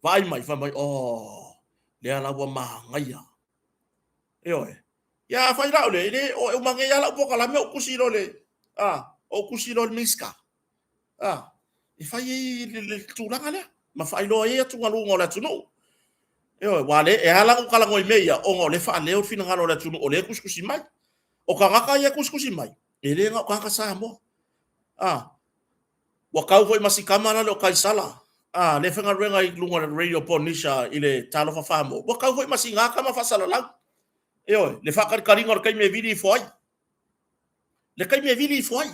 Vaai mai, fai mai, oh, lea la ua manaia. Ioe. Ia, afai la o le, e le, o e uma nei lava lau polokalame ou tusi loa le, a, ou tusi loa i le Minisita. A, e fai ai le, le tulaga lea, ma faailoa ai atugaluga o le atunuu. Ioe, aua le, e ala ona ou talanoa i mea ia, ona o lea e faaleo le finagalo o le atunuu, o lea e tusitusi mai. O tagata ia e tusitusi mai, e le na o tagata Samoa. A, ua tau foi ma si tama la le o Kaisala, a, lea e faigaluega i luga o le Radio Polynesia i le Talofa Samoa, ua tau foi ma sina tama faasalalau. Ioe, le faatalitaliga o le taimi e vili ifo ai. Le taimi e vili ifo ai.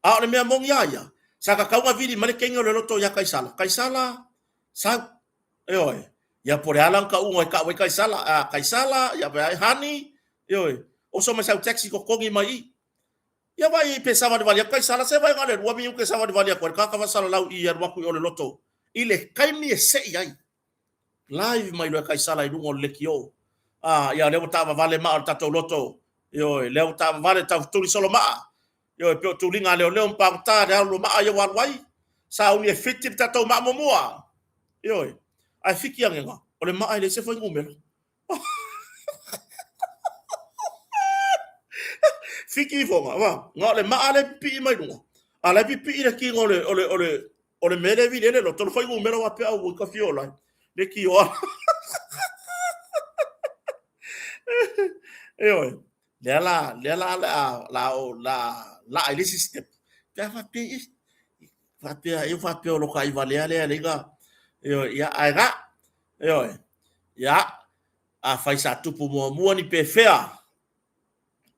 A o le mea moni lava ia, sa tatau ona vili mai le teine o le loto ia Kaisala. Kaisala, sau. Ioe. Ia po o le a la ona tauga e tau ai Kaisala. A, Kaisala, ia pe ai, honey, ioe, oso mai sau taxi totogi mai i. Ia vaai pe savalivali atu Kaisala, se vaai na o le 2 minute e savalivali atu ai le tagata faasalalau i alu atu i o le loto i le taimi e sei ai. Live mai loa e Kaisala i luga o le lekiō. A, ia lea ua taavavale maa o le tatou loto. Ioe, lea ua taavavale taufetuli solo maa. Ioe, pei o tuliga a leoleo ma pagota le alu o maa ia ua alu ai. Sauni e fiti le tatou maa muamua. Ioe, ae fiki anega, o le maa e leai se fuainumera. Fiki ifoga, wa, na o le maa lea e pipii mai luga, a la e pipii le tino o le, o le, o le, o le mea lea e vili ai le loto, o le fuainumera ua pea ua ka fiola ai, le tioa. Ioe, lea la, lea la la, la, la, laa i le isi step, pe a faapea, faapea, e faapea o lo ka iwa lea lea leiga. Ioe, ia ae ga. Ioe. Ia, afai sa tupu muamua ni pefea,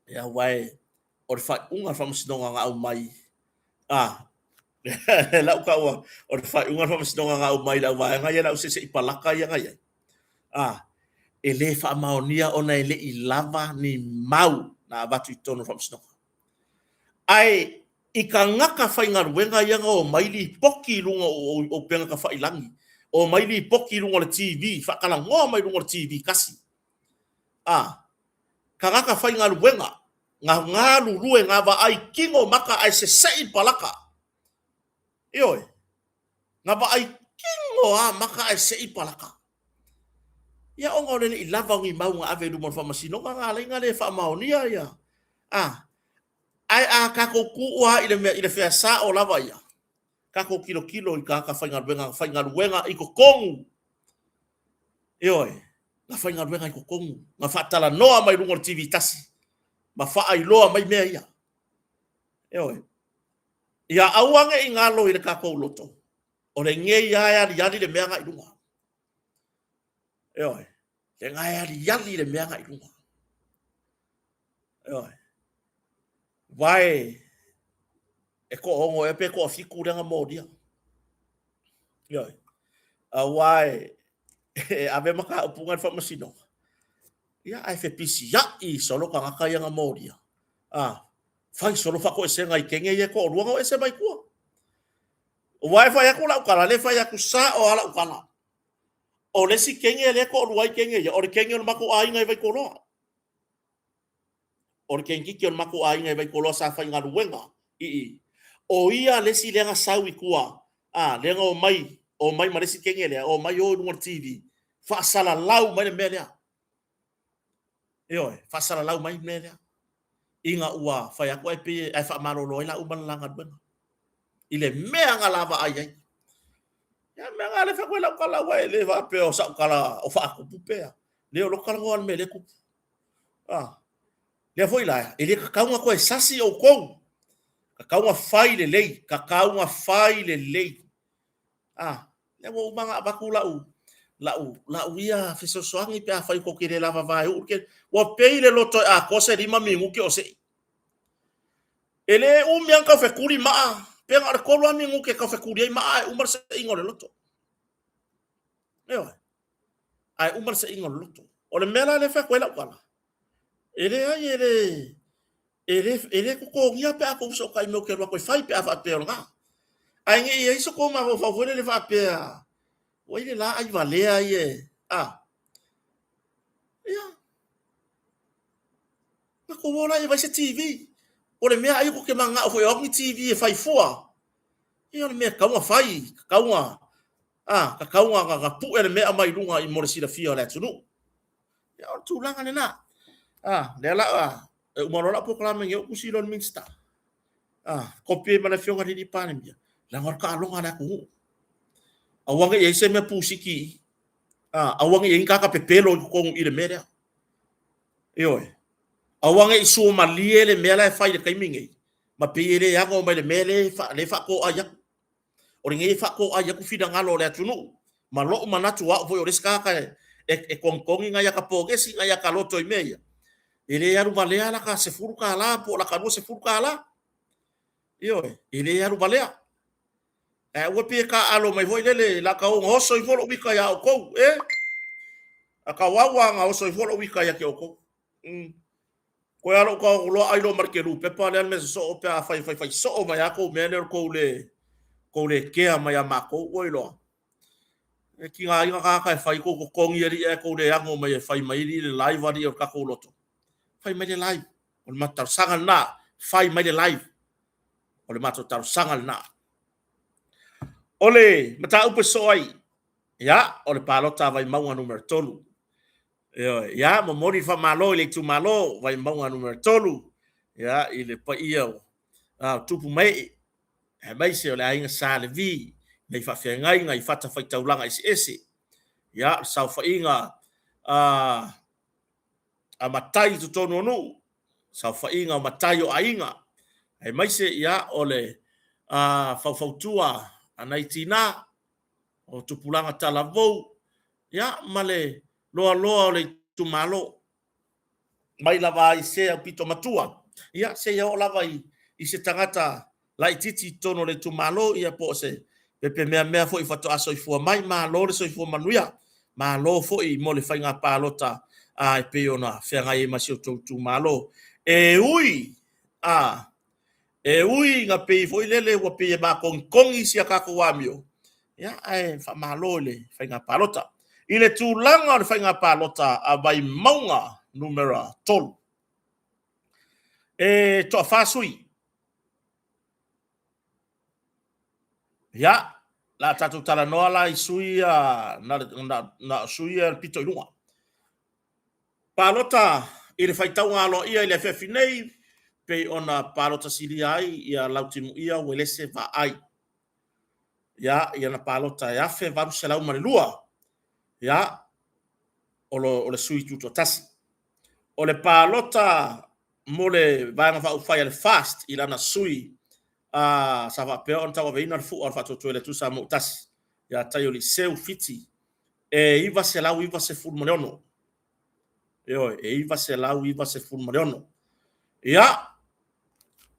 ia aua e o le faaiuga o le faamasinoga na aumai, a, lau taua, o le faaiuga o le faamasinoga na aumai i le auvaega ia le au seisei palaka ia na i ai, a, e le faamaonia ona e le i lava ni mau na avatu i totonu o le faamasinoga. Ae i tagata faigaluega ia na omai lipoti i luga o upega tafailangi, omai lipoti i luga o le TV, faatalanoa mai luga o le TV tasi, a, tagata faigaluega na galulue, na vaai tino maka ae sese'i le palaka. Ioe, na vaai tino lava maka ae se'i le palaka. Ia ona o le le i lava o ni mau na ave i luma o le faamasinoga na ala ai ona le faamaonia ia. A, ae a tatou tuu lava i le mea i le fea sao lava ia, tatou tilotilo i tagata faigaluega na faigaluega i totonu. Ioe, na faigaluega i totonu, na faatalanoa mai luga o le TV tasi ma faailoa mai mea ia. Ioe. Ia aua ne i galo i le tatou loto, o lenei lava e aliali le mea na i luga. Ioe, lena e aliali le mea na i luga. Ioe. Vae e toaono ea pe toafitu lea na molia. Ioe. Aua e, e ave mataupu na i le faamasinoga. Ia, ae fepisiai solo tagata ia na molia. Ah, fai solo faatoesega i kene ia e toalua na o ese mai tua. Ua e fai atu lau tala, le fai atu sao lava lau tala. O le isi kene lea e toalua ai kene ia, o le kene o le matou aiga i Vaitoloa. O le kenekiti o le matou aiga i Vaitoloa sa faigaluega i i. O ia le isi lea na sau i tua, a, lea na omai, omai ma le isi kene lea, omai o i luga o le TV, faasalalau mai le mea lea. Ioe, faasalalau mai le mea lea. Ina ua fai atu ae pei ae faamalolo ai la uma le la galuega. I le mea na la vaai ai. Ia mea na le fai atu ai lau tala ua e le faapea o sau tala o faatupu pea. Le o lou talanoa i le mea lea e tupu. Ah. Lea foi la, e le tatau ona toe sasi outou. Tatau ona fai lelei, tatau ona fai lelei. Ah, lea ua uma ona avatu lau lau lau ia fesoasoani pe afai tou te le lavava e uu le Ua pei le loto e atoa se 5 minute o sei. E le umi lava ona tau fetuli maa, pe na o le 3 lava minute e tau fetuli ai maa ae uma le seiga o le loto. Ioe. Ae uma le seiga o le loto. O le mea la lea e fai atu ai lau tala, e leai e le e le e le totogia pe a tou fesootai mai ou te alu atu e fai pe a faapea o lena. Ae ne i i ai so tou mafaufau foi lele faapea, ua i le la ai valea ia e, a. Ia. Na tou o la e vaai se TV. O le mea ai tou te mananao foi o atu ni TV e fai fua. Ia o le mea e tatau ona fai, tatau ona a, tatau ona na pue le mea mai luga i mo le silafia o le atunuu. Ia o le tulaga lena. A, lea la e uma loa lau polokalame nei ou tusi loa i le Minisita. A, kopi ai ma le Afioga i le Palemia, leaga o le taaloga a le atunuu. Aua ne i i ai se mea pusiki i i. A, aua ne i i ai ni tagata pepelo i totonu i le mea lea. Ioe. Aua ne i suamalie le mea la e fai i le taimi nei, ma pei e le ano mai le mea lea e faatoai atu. O lenei e faatoai atu finagalo o le atunuu, ma lou manatu o au foi o le isi tagata e togitogi nai ata pogesi, nai ata loto i mea ia, e le alu valea lata $10 po o lata $20. Ioe, e le alu valea. Ae aua pei e taaalo mai foi lele, laka o oso ifo lou ika iā outou, e? Aka o au a na oso ifo lou ika ia te outou. Koe a lou taoto loa ai loa ma le kelu pepa lea le mea sosoo pe afai e faifai soo mai a kou mea lea o le kou le kou le kea mai a makou ua iloa. E tigaina tagata e fai kou totogi alii ae kou le ano mai e fai mai alii le live alii o le tatou loto. Fai mai le live. O le matou talosaga lena. Fai mai le live. O le matou talosaga lena. O le mataupu e sosoo ai, ia, o le palota a Vaimauga numera 3. Ioe, ia, momoli le faamalo i le itumalo Vaimauga numera 3, ia, i le paia o tupu ma ee, aemaise o le aiga Sa Levi, nei faafeagaiga i fatafaitaulaga eseese, ia, o le saofaiga a matai i totonu o nuu, saofaiga o matai o aiga, aemaise, ia, o le faufautua a nai tina. o tupulaga talavou, ia, ma le loaloa o le itumalo, mai lava i se aupito matua, ia, seia oo lava i se tagata laitiiti i totonu o le itumalo, ia po o se pepe meamea foi faatoa soifua mai. Malo le soifua manuia, malo foi mo le faiga palota e pei ona feagai ai ma si outou itumalo. E ui a e ui ina pei foi lele ua pei e matonitogi si a tatou amio, ia, ae faamalo i le faiga palota. I le tulaga o le faiga palota a Vaimauga numera 3, e toafa sui. Ia, o le a tatou talanoa la i sui ia, na o sui ia pito i luga. Palota i le faitauga aloaia i le afiafi nei, pei ona palota silia ai ia Lautimuia Uelese Vaai. Ia, i ana palota e 1,802, ia, o le sui tutoatasi. O le palota mo le Vaega Faaupufai a le FAST i lana sui sa faapea ona tauaveina le fua o le Faatuatua i le Atua Samoa ua Tasi, ia Taiolieseu Fiti, e 996. Ioe, e 996. Ia,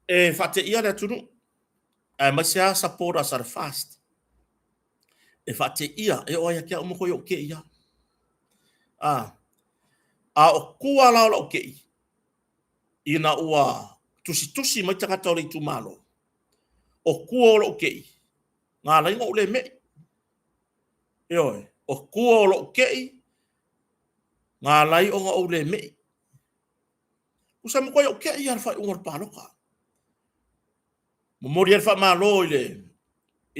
e faateia le atunuu, aemaise lava supporters a le FAST. E faateia, e oo lava ia te au ua matuai ou te i lava. A o tua la o lau te i, ina ua tusitusi mai tagata o le itumalo, o tua o lou te i, na ala ai ona ou le me'i. Ioe, o tua o lou te i, na ala ai ona ou le me'i. Tusa e matuai ou te i lava i le faaiuga o le palota. Momoli ai le faamalo i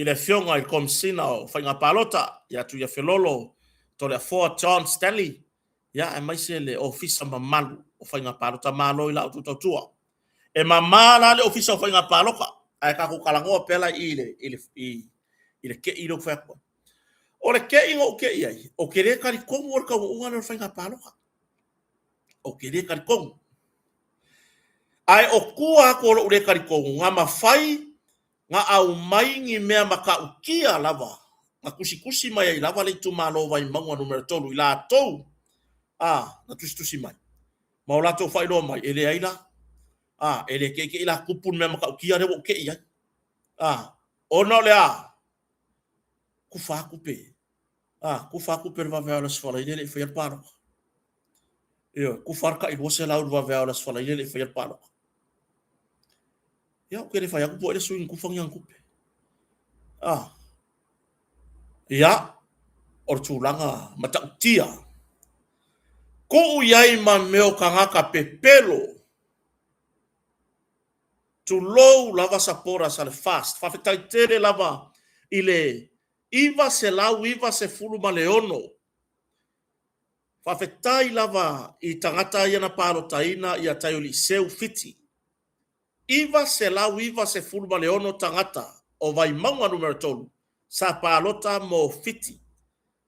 le Afioga i le Komesina o Faiga Palota ia Tuiafelolo Toleafoa John Stanley, ia aemaise le Ofisa mamalu o Faiga Palota. Malo i la outou tautua. E mama la le Ofisa o Faiga Palota, ae tatou talanoa pea la i i i le te i lea ou te fai atu ai. O le te i na ou te i ai, ou te le talitonu o le taunuuga lea o le faiga palota. Ou te le talitonu. Ae o tua atu o lou le talitonu, na mafai na aumai ni mea matautia lava, na tusitusi mai ai lava le itumalo o Vaimauga Nu.3 i latou a na tusitusi mai ma o latou faailoa mai, e leai la, a, e le te i te i la tupu le mea matautia lea ua ou te i ai. A, ona o le a? Kufa lava tupe, a, kufa lava tupe i le vaveao o le Aso Faraile e le i faia le palota. Ioe, kufa lava le tai 200 i le vaveao o le Aso Faraile e le i faia le palota. Ia, ou te le fai atu po o ai le sui na kufa ni ana tupe. Ah. Ia, o le tulaga matautia. Tuu i ai ma mea o tagata pepelo. Tulou lava supporters a le FAST. Faafetai tele lava i le 996. Faafetai lava i tagata ia na palotaina ia Taiolieseu Fiti. 996 tagata o Vaimauga Nu.3 sa palota mo Fiti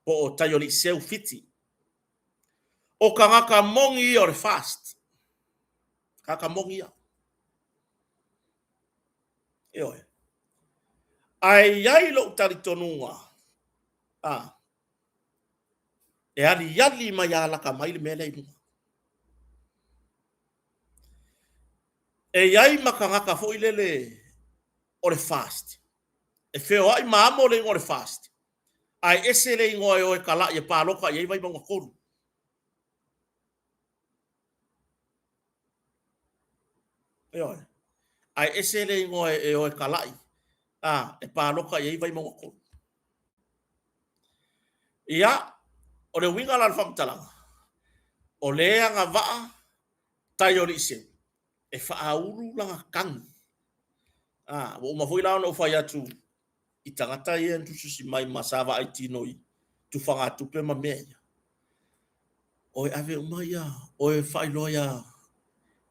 po o Taiolieseu Fiti. O tagata moni ia o le FAST. Tagata moni ia. Ioe. Ae i ai lou talitonuga, a, e aliali mai lata mai le mea lea i luga. E i ai ma tagata foi lele o le FAST, e feoai ma amo le igoa o le FAST, ae ese le igoa e o e talai e palota i ai Vaimauga 3. Ioe. Ae ese le igoa e o e talai, a, e palota i ai Vaimauga 3. Ia, o le uiga la o le faamatalaga, o le agavaa Taioliiseu e faaulu lana tagi. A, ua uma foi la ona ou fai atu i tagata ia na tusitusi mai ma sa vaai tino i tufagatupe ma mea ia. Oe ave uma ia, oe faailoa ia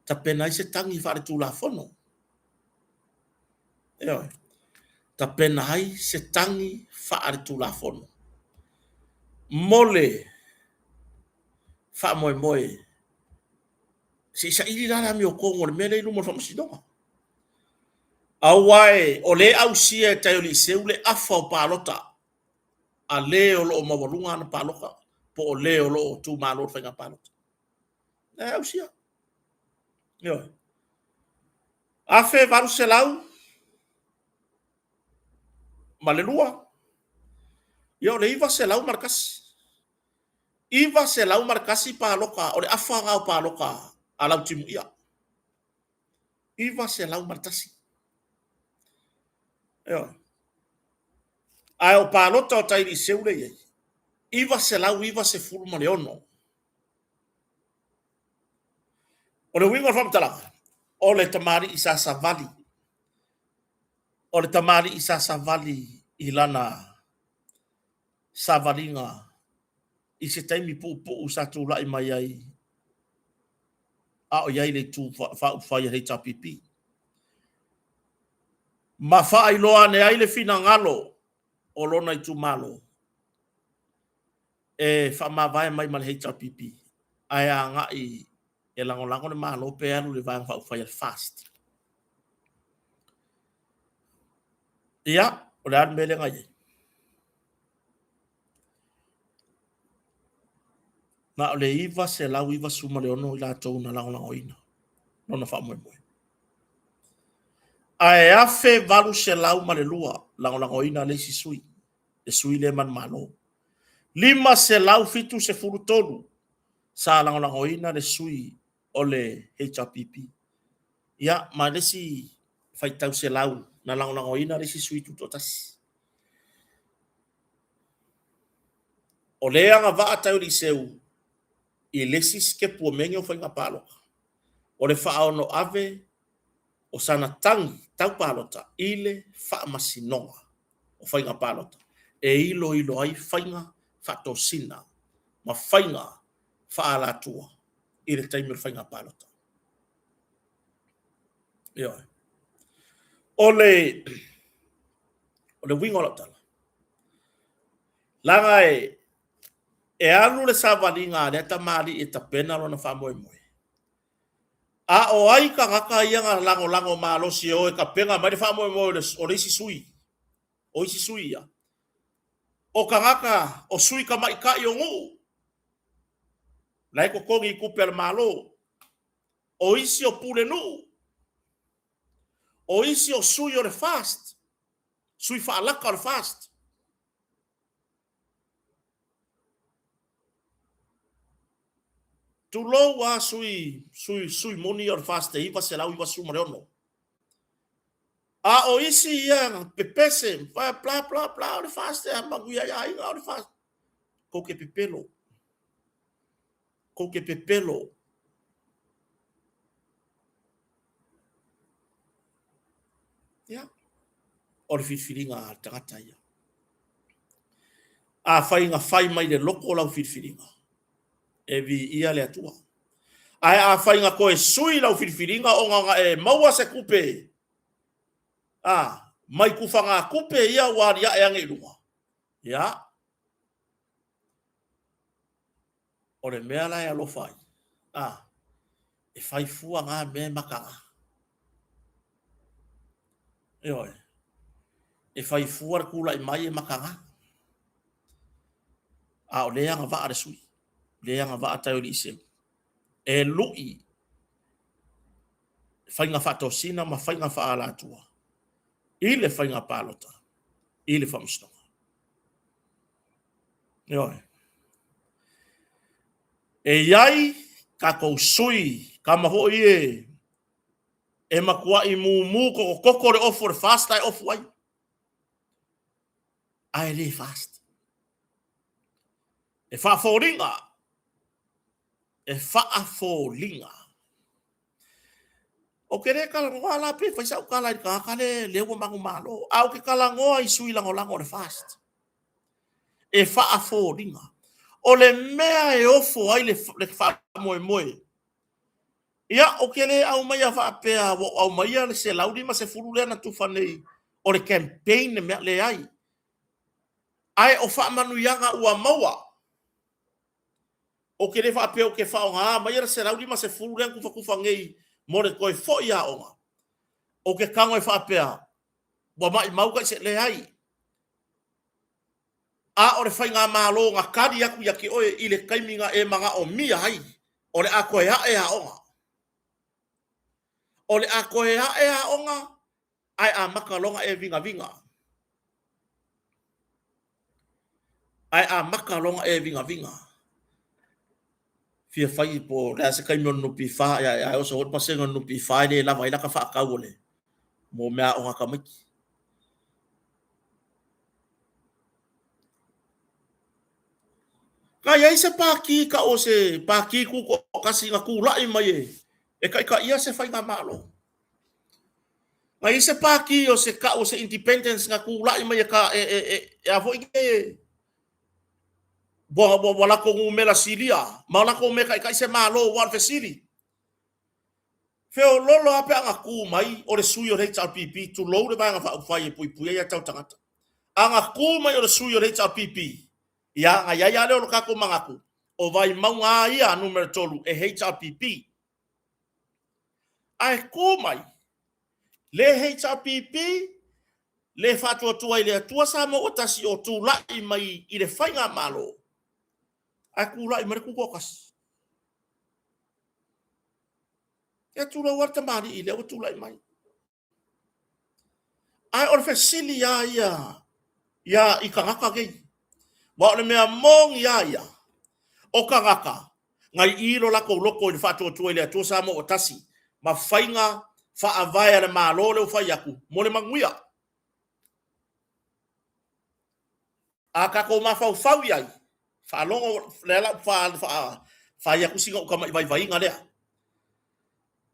tapena ai se tagi faaletulafono. Ioe. Tapena ai se tagi faaletulafono mo le faamoemoe se i saili la le amiotonu o le mea lea i luma o le faamasinoga. Aua e, o lea e ausia e Taiolieseu le afa o palota. a le o lo o maualuga ana palota po o le o lo o tumalo i le faiga palota. E ausia. Ioe. 1802, ia o le 901. 901 palota o le afa lena o palota a Lautimuia. 901. Ioe. Ae o palota o Tailiiseu lea e i ai, 996. O le uiga o le faamatalaga, o le tamalii sa savali, o le tamalii sa savali i lana savaliga i se taimi puupuu sa tulai mai ai a o i ai le Itu Faaupufai a le HRPP. Ma faailoa ane ai le finagalo o lona itumalo e faamavae mai ma le HRPP ae agai e lagolago le Malo pe alu i le Vaega Faaupufai a le FAST. Ia, o le a le mea lea na i ai? Na o le 996 i latou na lagolagoina lona faamoemoe. Ae 1802 lagolagoina le isi sui, le sui lea manumalo. 573 sa lagolagoina le sui o le HRPP. Ia, ma le isi faitau selau na lagolagoina le isi sui tutoatasi. O lea e agavaa Tauiliiseu i le isi sitepu o mea nei o faiga palota, o le faaono ave o sana tagi tau palota i le Faamasinoga o Faiga Palota e iloilo ai faiga faatosina ma faiga faaalatua i le taimi o le faiga palota. Ioe. O le o le uiga o lau tala, leaga e e alu le savaliga a lea tamalii e tapena lona faamoemoe, a o ai tagata ia na lagolago malosi e o e tapena mai le faamoemoe o le isi sui, o isi sui ia, o tagata, o sui tamaitai o nuu, la e totogi i tupe a le Malo, o isi o pulenuu, o isi o sui o le FAST, sui faalaka o le FAST. Tulou a sui, sui, sui moni o le FAST e 996. A o isi ia pepese, bla bla bla, o le FAST e manuia ai aiga, o le FAST. Kou te pepelo. Kou te pepelo. Ia, o le filifiliga a le tagata ia. Afai na fai mai le loto lau filifiliga, e viia le Atua. Ae afai na toe sui lau filifiliga ona na e maua se tupe, a, mai tufagatupe ia ua aliae ane i luga, ia, o le mea la e alofa ai, a, e fai fua na mea e mataga. Ioe. E fai fua le tulai mai e mataga. A o lea e agavaa le sui, lea e agavaa Taeoliiseu e lui faiga faatosina ma faiga faaalatua i le faiga palota i le faamasinoga. Ioe. E i ai tatou sui kama foi e e matuai mumu tototoko le ofu o le FAST ae ofu ai. Ae le FAST. E faafoliga. E faafoliga. Ou te le talanoa la pe fai sau tala i le tagata le lea ua manumalo, ae ou te talanoa i sui lagolago o le FAST. E faafoliga. O le mea e ofo ai le faamoemoe Ia, ou te le aumaia faapea ua ou aumaia le 150 lea na tufa nei o le campaign le mea, leai. Ae o faamanuiaga ua maua. Ou te le faapea ou te faaaoga maia le 150 lea na tufatufa nei mo le toe foi aoga. Ou te tago e faapea ua maimau tai se, leai. A o le faigamalo na kali atu ia te oe i le taimi na e manaomia ai, o le a toe ae aoga. O le a toe ae aoga ae amata loa ona e vigavigā. Ae amata loa ona e vigavigā. Fia fai po o le a se taimi o le NPF, ae oso foi le pasene o le NPF e le lava ai lata faatau o le mo meaaoga a tamaiti. Na i ai se pati tau o se pati tutoatasi na tulai mai e taitaia se faigamalo? Na i ai se pati o se tau o se independence na tulai mai e ta e e e, e a foi nei ua latou numera silia ma o latou mea e taitai se Malo aua o le fesili, feololo lava pe a na tu mai o le sui o le HRPP, tulou le Vaega Faaupufai e Puipuia Aia Tatau a Tagata, a na tu mai o le sui o le HRPP, ia na i ai lava lea o le tatou manatu, o Vaimauga lava ia numera 3 e HRPP. Ae tu mai le HRPP, le Faatuatua i le Atua Samoa ua Tasi o tulai mai i le faigamalo, ae tulai mai le Tutoatasi. Ia tulou lava le tamalii lea ua tulai mai. Ae o le fesili lava ia ia i tagata nei, aua o le mea moni lava ia, o tagata na i lo latou loto i le faatuatua i le Atua Samoa ua Tasi ma faiga faavae a le Malo lea ua fai atu mo le manuia. A tatou mafaufau i ai, faalogo lea la ua fai atu sina ou tamai vaivaiga lea.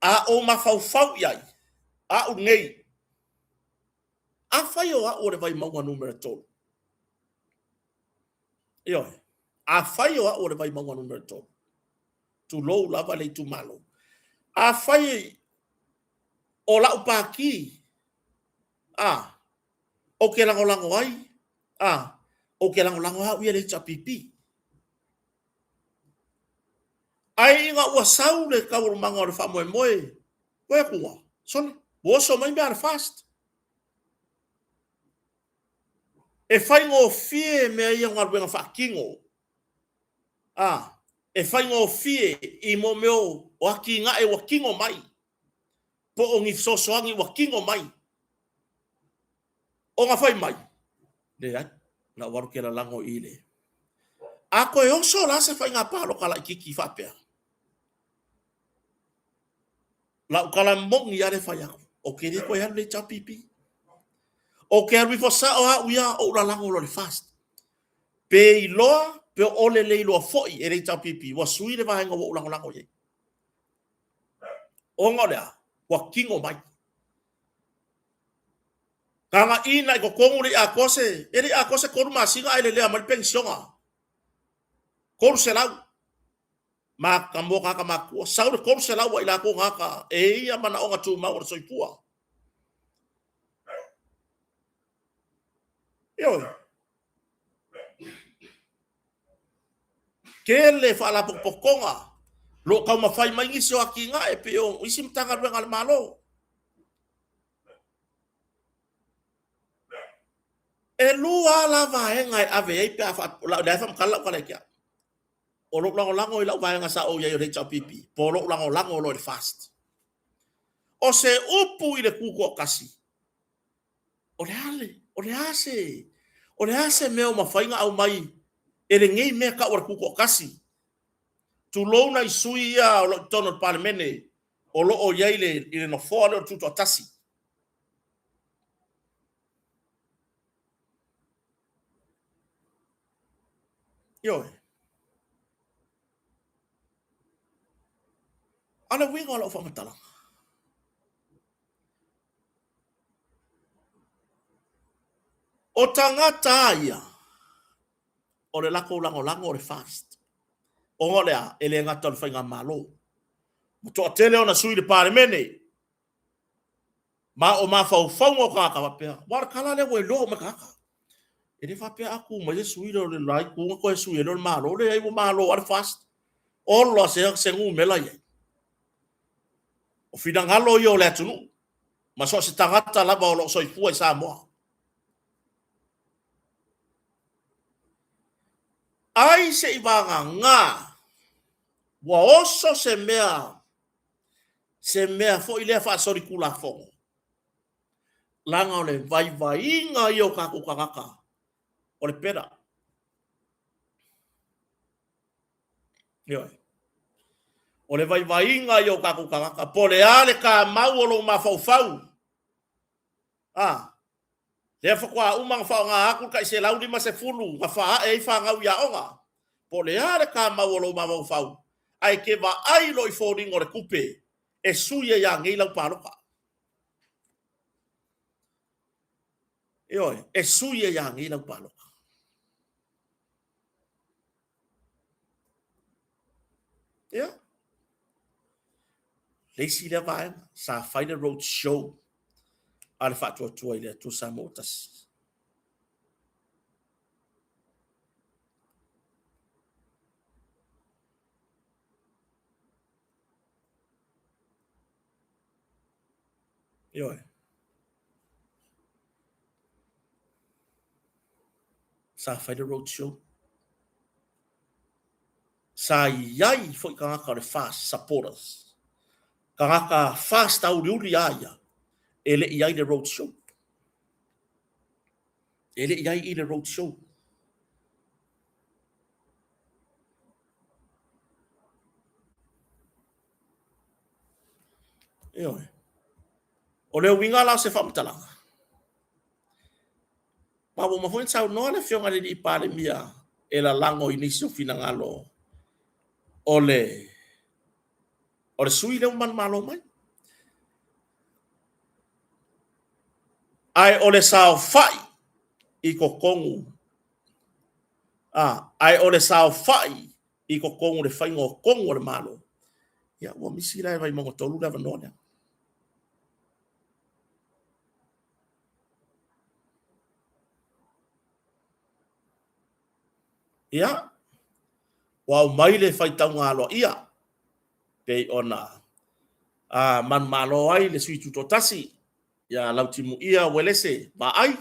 A ou mafaufau i ai, au nei, afai o au o le Vaimauga numera 3, ioe, afai o au o le Vaimauga numera 3, tulou lava le itumalo, afai o lau pati, a, ou te lagolago ai, a, ou te lagolago au ia i le HRPP. Ae ina ua sau le taualumaga o le faamoemoe, ua atu ua, sole, ua oso mai mea a le FAST. E faigofie mea ia o galuega faatino. A, e faigofie i mo mea o atinae ua tino mai, po o ni fesoasoani ua tino mai. Ona fai mai, leai, na ou alu ke lalago i le. A toe oso la se faiga palota laitiiti faapea, lau tala moni lava le fai atu, ou te le toe alu i le HRPP. Ou te alu ifo sao au ia, ou lalago loa i le FAST. Pe iloa, pe ʻole le iloa foi e le HRPP, ua sui le vaega ua ou lagolago i ai. Ona o le a? Ua tino mai. Gagaina i totonu le i atoa se, e le i atoa se 3 masina ae lelea mai le penisiona. 300 ma ka mo tagata matutua. Sau le 300 a i latou tagata e i ai manaoga tumau o le soifua. Ioe. Tele faalapotopotoga o lo o taumafai mai nisi o atinae pei o isi Matagaluega a le Malo. E lua lava la vaega e ave ai pe a faa... o lea e faamatala lau tala ia te au. O lou lagolago i lau vaega sa ou i ai o le HRPP, po o lou lagolago loa i le FAST. O se upu i le Tutoatasi, o le a le, o le a se, o le a se mea o mafai ona aumai e lenei mea tau o le Tutoatasi? Tulou nai sui ia o lo o i totonu o le Palemene o lo o i ai i le nofoa lea o le Tutoatasi. Ioe. A o le uiga o lau faamatalaga, o tagata a ia, o le latou lagolago o le FAST. Ona o le a? E le gata o le faigamalo, ua toatele ona sui i le Palemene, ma o mafaufauga o tagata faapea, aua o le tala lea ua iloa uma e tagata. E le faapea a tu mai le sui lea o le la itu ona toe sui ai lea o le Malo. Leai, ua malo lava le FAST. Ola se, se numera i ai. O finagalo ia o le atunuu ma so o se tagata lava o lo o soifua i Samoa. Ai se i vagana ua oso se mea, se mea foi lea faasolitulafono, leaga o le vaivaiga ia o tatou tagata o le pera. Ioe. O le vaivaiga ia o tatou tagata, po o le a le tamau o lou mafaufau, a, lea faatoa uma ona faaaoga atu le tai 150 na faaae ai fanau i aoga, po o le a le tamau o lou mafaufau, ae e te vaai loa i foliga o le tupe e sui ai nei lau palota. Ioe, e sui ai nei lau palota. Ia, le isi lea vaega, sa fai le road show a le Faatuatua i le Atua Samoa ua Tasi. Ioe. Sa fai le road show. Sa i ai foi tagata o le FAST supporters, tagata FAST auliuli a ia, e le i ai le road show. E le i ai i le road show. Ioe. O le uiga la o se faamatalaga, ma ua uma foi ona saunoa le Afioga i le Palemia e lalago i nisi o finagalo o le sui lea ua manumalo mai. Ae o le saofai i totonu, ae o le saofai i totonu o le faiga o tonu a le Malo, ia ua misi la e Vaimauga 3 le avanoa lea. Ia, ua aumai le faitauga aloaia pei ona manumalo ai le sui tutoatasi ia Lautimuia Uelese Vaai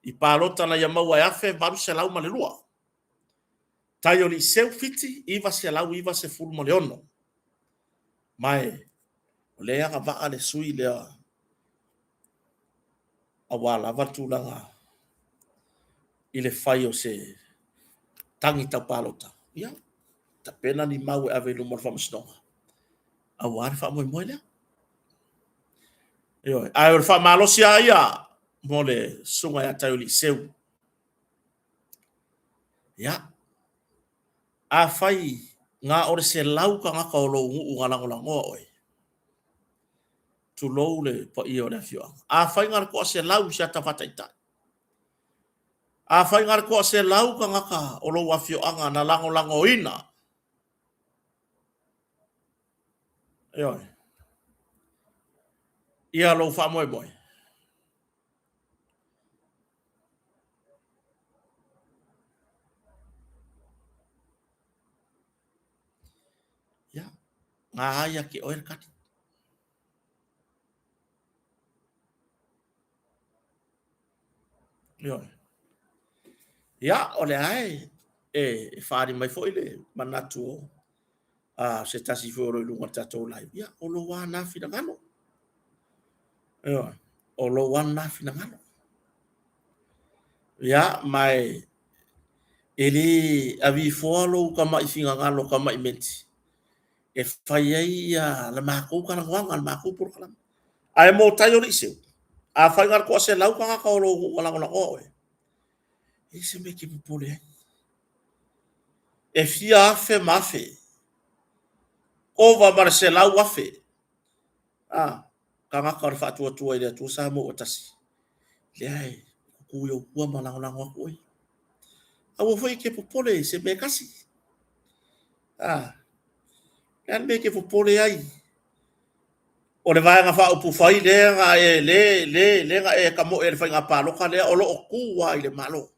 i palota na ia maua e 1802. Tai o Liiseu Fiti 996. Ma e o lea e agavaa le sui lea aua lava le tulaga i le fai o se tagi tau palota. Ia, tapena ni mau e ave i luma o le faamasinoga aua le faamoemoe lea. Ioe, ae o le faamalosi lava ia mo le susuga ia Taioliiseu. Ia, afai na o le 100 tagata o lou nuu na lagolagoa oe, tulou le paia o le afioaga. Afai na o le toa 100 i se ata faataitai, afai na o le toa 100 tagata o lou afioaga na lagolagoina, ioe, ia lou faamoemoe. Ia, na ai ia te oe le kani. Ioe. Ia, o lea e faaali mai foi le manatu o se tasi foi o lo o i luga o le tatou live. Ia, o lou lava na finagalo. Ioe, o lou lava na finagalo. Ia, ma e e le avifoa lou tamai finagalo tamai meti e fai ai ia la matou talanoaga, le matou polokalame. Ae mo tai o Liiseu, afai na o le toa 100 tagata o lou nuu na lagolagoa oe, e leai se mea e te popole ai. E fia afe ma afe, ova ma le 100,000 a tagata o le Faatuatua i le Atua Samoa ua tasi, lea e tutu i ou tua ma lagolago atu oe. Aua foi e te popole i se mea e tasi. A, le a le mea e te popole ai? O le Vaega Faaupufai lea na e, le, le, le na e tamoe i le faiga palota lea o lo o tu lava i le Malo.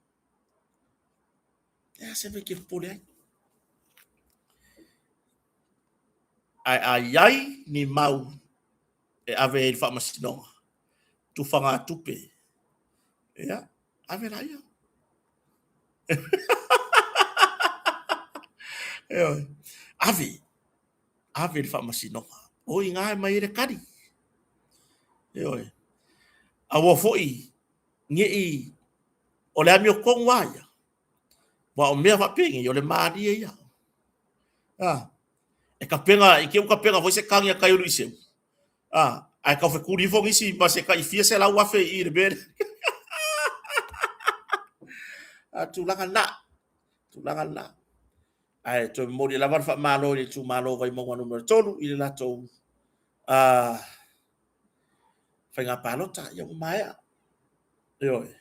Le a se mea e te popole ai? Ae a i ai ni mau e ave ai i le faamasinoga, tufagatupe, ia, ave laia. Ioe. Ave, ave i le faamasinoga. O i ina e aumai ai le tali. Ioe. Aua foi ne i, o le amiotonu lava ia, aua o mea faapenei, o le malie ia. A, e tapena, i te i ua tapena foi se tagi a Taiuluiseu, a, ae tau fetuli ifo nisi ma se tai fia 100,000 i i le mea lea. A, tulaga lena, tulaga lena. Ae toe momoli lava le faamalo i le itumalo o Vaimauga Nu.3 i le latou faiga palota, ia ua maea. Ioe.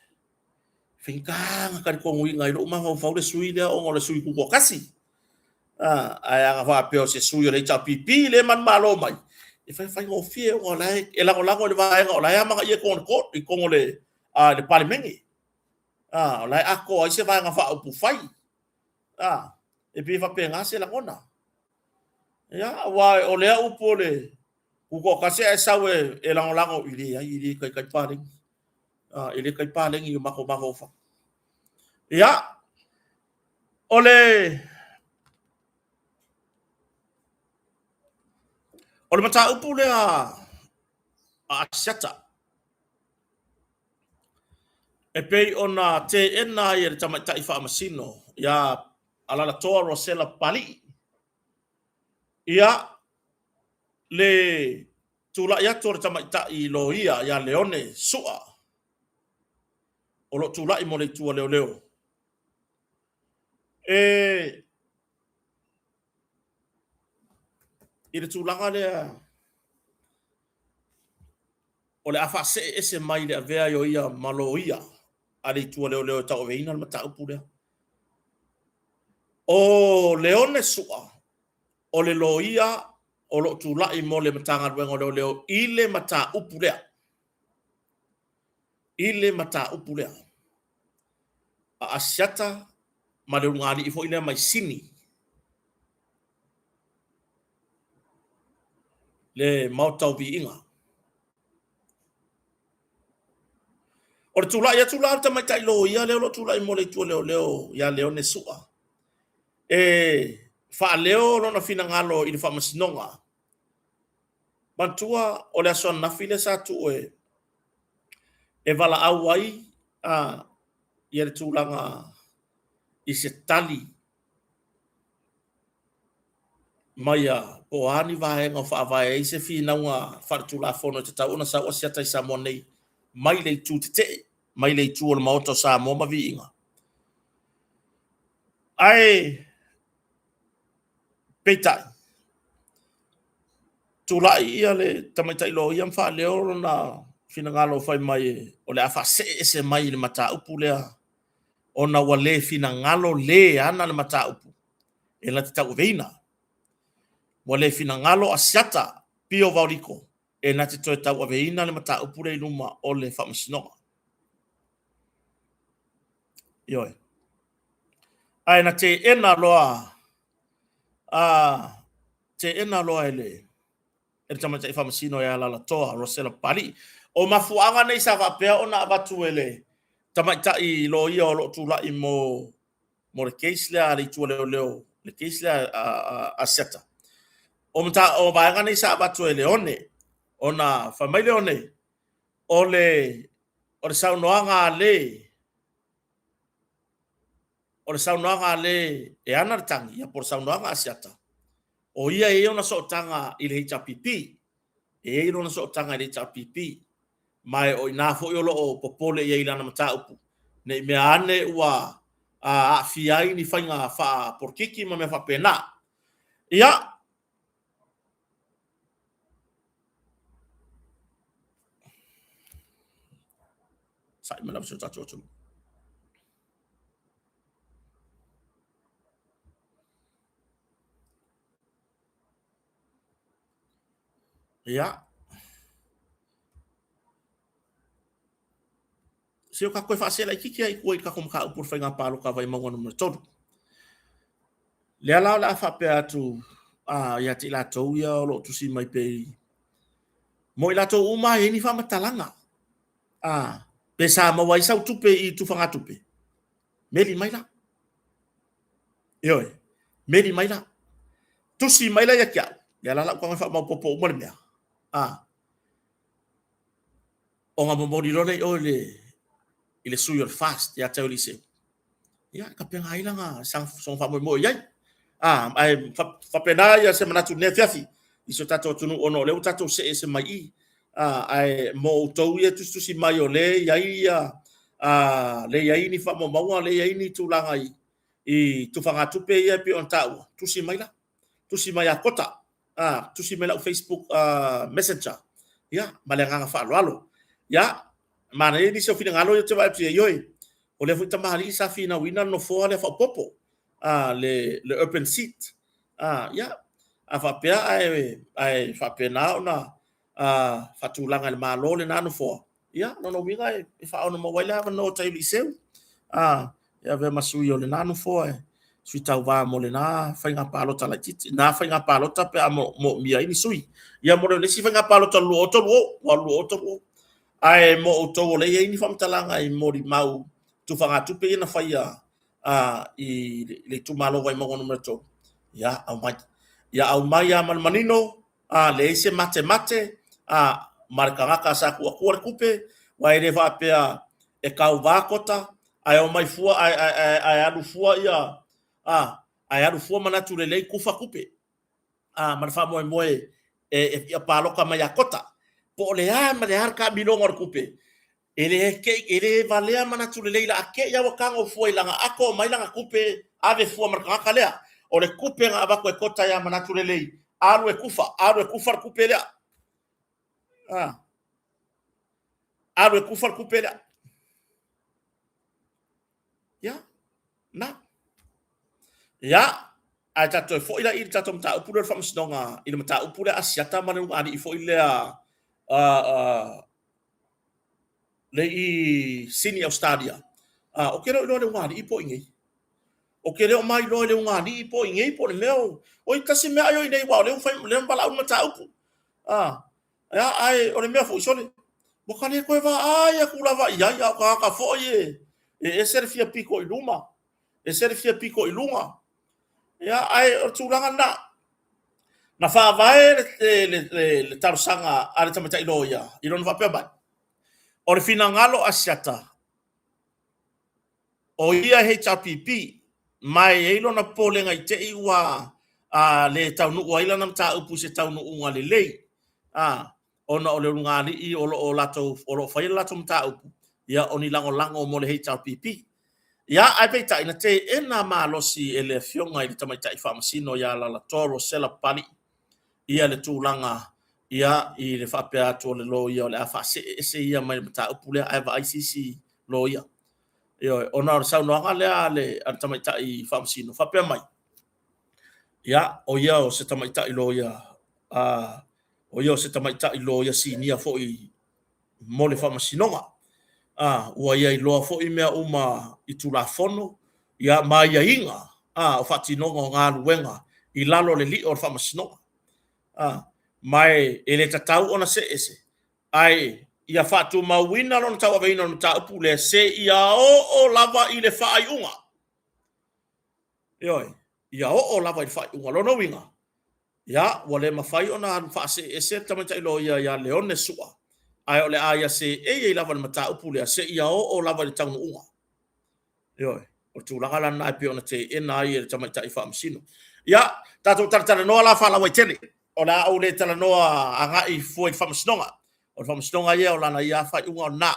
Faigata ona talitonuina i lou mafaufau le sui lea ona o le sui tutoatasi. Ae ana faapea o se sui o le HRPP lea e manumalo mai, e faigofie ona o la e lagolago i le vaega o la e amanaia i totonu o le Palemene. O la e atoa ai se Vaega Faaupufai. E pei e faapena se lagona. Ia, aua o lea upu o le tutoatasi ae sau e lagolago, e leai, e le taitai paleni. E le tai paleni i o matou mafaufau. Ia, o le O le mataupu lea a Asiata, e pei ona teena ai e le tamaitai faamasino ia Alalatoa Rosella Papalii, ia le tulai atu o le tamaitai loia ia Leone Sua, o lo o tulai mo le itu a leoleo, e i le tulaga lea o le a faasee ese mai le avea ai o ia ma loia a le itu a leoleo e tauaveina le mataupu lea. O Leone Sua, o le loia o lo o tulai mo le Matagaluega o Leoleo i le mataupu lea. I le mataupu lea. A Asiata ma le ulugalii foi lea mai Sini, le Maota o Viiga. O le tulai atu la o le tamaitai loia lea o lo o tulai mo le itu o leoleo ia Leone Sua, e faaleo lona finagalo i le faamasinoga. Manatua o le aso ananafi lea sa tuu e valaau ai ia le tulaga i se tali mai a po o a ni vaega o faavae ai se finauga faaletulafono e tatau ona sau Asiata i Samoa nei mai le itu tetee, mai le itu o le Maota o Samoa ma Viiga. Ae peitai, tulai ia le tamaitai loia ma faaleo lona finagalo fai mai o le a faasee ese mai i le mataupu lea ona ua le finagalo le ana le mataupu e na te tauaveina. Ua le finagalo Asiata Pio Vaoliko e na te toe tauaveina le mataupu lea i luma o le Faamasinoga. Ioe. Ae na teena loa a teena loa e le e le tamaitai faamasino e Alalatoa Rosella Papalii. O mafuaaga nei sa faapea ona avatu e le tamaitai loia o lo o tulai mo mo le case lea a le itu a leoleo, le case lea a Asiata. O mata, o vaega nei sa avatu e Leone, ona fai mai Leone, o le o le saunoaga a le o le saunoaga a le e ana le tagi, ia po o le saunoaga a Asiata, o ia e i ai ona sootaga i le HRPP, e i ai lona sootaga i le HRPP, ma o i ina foi o lo o popole i ai i lana mataupu, ne i mea ane ua aafia ai ni faiga faapolokiki ma mea faapena. Ia, sa'i mai lava si o tatou atunuu. Ia. Se o tatou e faasee laitiiti lava i tua i le tatou mataupu o le faiga palota a Vaimauga Nu.3. Lea la o le a faapea atu ia te i latou ia o lo o tusi mai pei mo i latou uma e i ai ni faamatalaga pe sa maua ai sau tupe i tufagatupe, meli mai la. Ioe, meli mai la. Tusi mai la ia te au, ia la lau tago e faamaopoopo uma le mea. A, ona momoli loa lea i o i le, i le sui o le FAST ia Tau Eliseu. Ia, tapena ai lana sona faamoemoe i ai. A, ae faapena ia se manatu i lenei afiafi i si o tatou atunuu ona o lea ua tatou see ese mai i i. A, ae mo outou ia e tusitusi mai o lea e i ai ia, a, lea e i ai ni faamaumauga, lea e i ai ni tulaga i, i tufagatupe ia e pei ona taua, tusi mai la. Tusi mai ia Kota, a, tusi mai lau Facebook messenger, ia, ma le agaga faaaloalo. Ia, manaia nisi o finagalo ia ou te vaai atu i ai, ioe, o lea foi tamalii sa finauina le nofoa lea faaopoopo, a, le, le open seat. A, ia, a faapea ae, ae faapena ona a, faatulaga e le Malo lena nofoa, ia, lona uiga e faaono maua ai le avanoa o Taiuliiseu, a, e avea ma sui o lena nofoa e sui tauva mo lena faiga palota laitiiti, na faiga palota pe a moomia ai ni sui. Ia mo le isi faiga palota 2030, ua 2030. Ae mo outou o lea e i ai ni faamatalaga i molimau tufagatupe ia na faia a, i le itumalo Vaimauga Nu.3, ia aumai. Ia aumai lava ma le manino, a, leai se matemate, a, ma le tagata sa tuu atua le tupe, aua e le faapea e tauva Kota, ae omai fua, ae, ae, ae, ae alu fua ia, a, ae alu fua manatu lelei tufa tupe, a, ma le faamoemoe e, e ia palota mai ia Kota. Po o le a ma le a le taamiloga o le tupe, E le kei, e le valea manatu lelei la a kei a ua tago fua i lana ato mai lana tupe ave fua ma le tagata lea. O le tupe na avatu e Kota ia manatu lelei, alu e kufa, alu e kufa le tupe lea. Ah. Alu e kufa le tupe lea. Ia, na. Ia, ae tatou toe foi la i le tatou mataupu lea o le faamasinoga, i le mataupu lea Asiata ma le ulugalii foi lea le i Sini Ausetalia, a, ou te le o iloa i le ulugalii po o i inei. Ou te le o mailoa i le ulugalii po o i inei po o le mea o, oi tasi mea ai o i inei aua o lea ua fai, lea ua valaau le mataupu. A, a, ae o le mea foi, sole, ua ta le toe vaai atu lava i ai, a o tagata foi e, e ese le fia pito i luma, ese le fia pito i luga. Ia, ae o le tulaga lena. Na faavae le, le, le, le talosaga a le tamaitai loia i lona faapea mai, o le finagalo a Siata, o ia e HRPP, ma e i ai lona popolega i te i ua a, le taunuu ai lana mataupu i se taunuuga lelei. A, ona o le ulugalii o lo o latou, o lo o faia le latou mataupu, ia o ni lagolago mo le HRPP. Ia, ae peitai, na teena malosi e le afioga i le tamaitai faamasino ia Lalatoa Rosella Papalii ia le tulaga ia i le faapea atu o le loia o le a faasee ese ia mai le mataupu lea ae vaai se isi loia. Ioe, ona o le saunoaga lea a le, a le tamaitai faamasino, faapea mai, ia, o ia o se tamaitai loia, a, o ia o se tamaitai loia sinia foi mo le faamasinoga. A, ua ia iloa foi mea uma i Tulafono, ia, ma aiaiga, a, o faatinoga o galuega i lalo o le lio o le faamasinoga. A, ma e, e le tatau ona see ese, ae ia faatumauina lona tauaveina o le mataupu lea seia oo lava i le faaiuga. Ioe, ia oo lava i le faaiuga. Lona uiga, ia, ua le mafai ona alu faasee ese le tamaitai loia ia Leone Sua, ae o le a ia seei ai lava i le mataupu lea seia oo lava i le taunuuga. Ioe, o le tulaga la lena e pei ona teena ai e le tamaitai faamasino. Ia, tatou talatalanoa la faalauaitele. O le a ou le talanoa agai fua i le faamasinoga. O le faamasinoga ia o lana ia faaiuga o lena.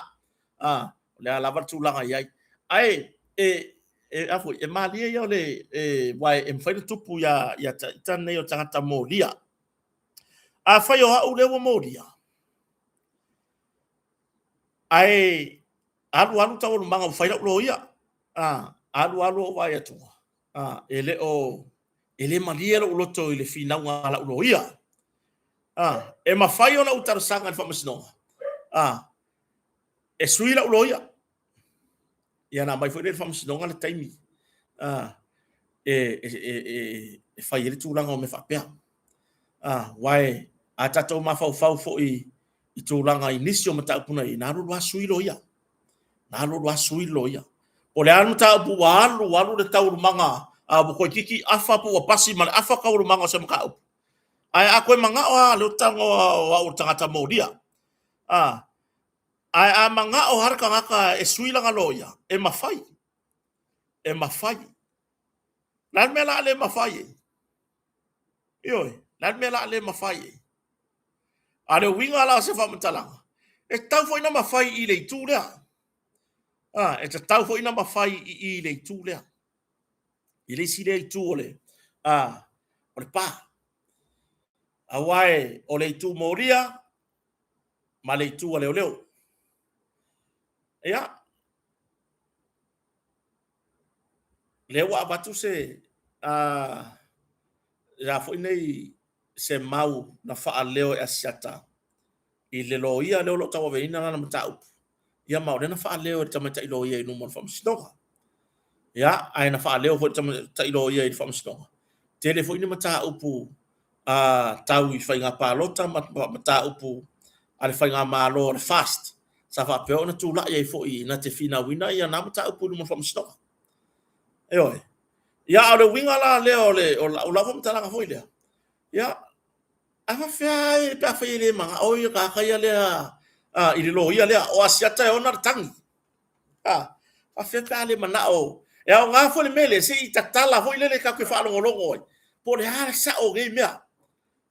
A, o le a lava le tulaga i ai. Ae, e, e, a foi, e malie ia o le, e, aua e mafai ona tupu ia, ia ita nei o tagata molia. Afai o au lea ua molia, ae alu alu taualumaga ua fai lau loia, a, alu alu ou vaai atu, a, e le o, e le malie lou loto i le finauga a lau loia. A, e mafai ona ou talosaga i le faamasinoga, a, e sui lau loia. Ia na aumai foi lea i le faamasinoga le taimi a, e, e, e, e, e fai ai le tulaga o mea faapea. A, aua e, a tatou mafaufau foi i tulaga i nisi o mataupu na i ai, na alu alu lava sui loia. Na alu alu lava sui loia. Po o le a le mataupu ua alu alu le taualumaga A ua toeitiiti afa po ua pasi ma le afa taualumaga o se mataupu. Ae a toe manao lava, lea ou te talanoa o au o le tagata molia, a, ae a manao lava le tagata e sui lana loia, e mafai, e mafai. O le a le mea o le a le mafai ai? Ioe, o le a le mea o le a le mafai ai? A o le uiga la o se faamatalaga, e tatau foi ona mafai i le itu lea. A, e tatau foi ona mafai i i le itu lea. I le isi lea itu o le, a, o le pa. Aua e, o le itu molia ma le itu a leoleo. Ia, lea ua avatu se, a, ia foi nei se mau na faaleo e Asiata i le loia lea o lo o tauaveina lana mataupu, ia ma o lea na faaleo e le tamaitai loia i luma o le faamasinoga. Ia, ae na faaleo foi e le tamaitai loia i le faamasinoga, tele foi ni mataupu a tau i faiga palota ma mataupu a le faigamalo a le FAST sa faapea ona tulai ai foi na te finauina ia na mataupu i luma o le faamasinoga. Ioe. Ia, a o le uiga la lea o le o lau faamatalaga foi lea, ia, a faapefea lava pe afai e le manao le tagata ia lea i le loia lea, o Asiata e ona le tagi. A faapefea pe a le manao, e aoga foi le mea lea se i tatala foi lele tatou te faalogologo ai po o le a le sao o nei mea.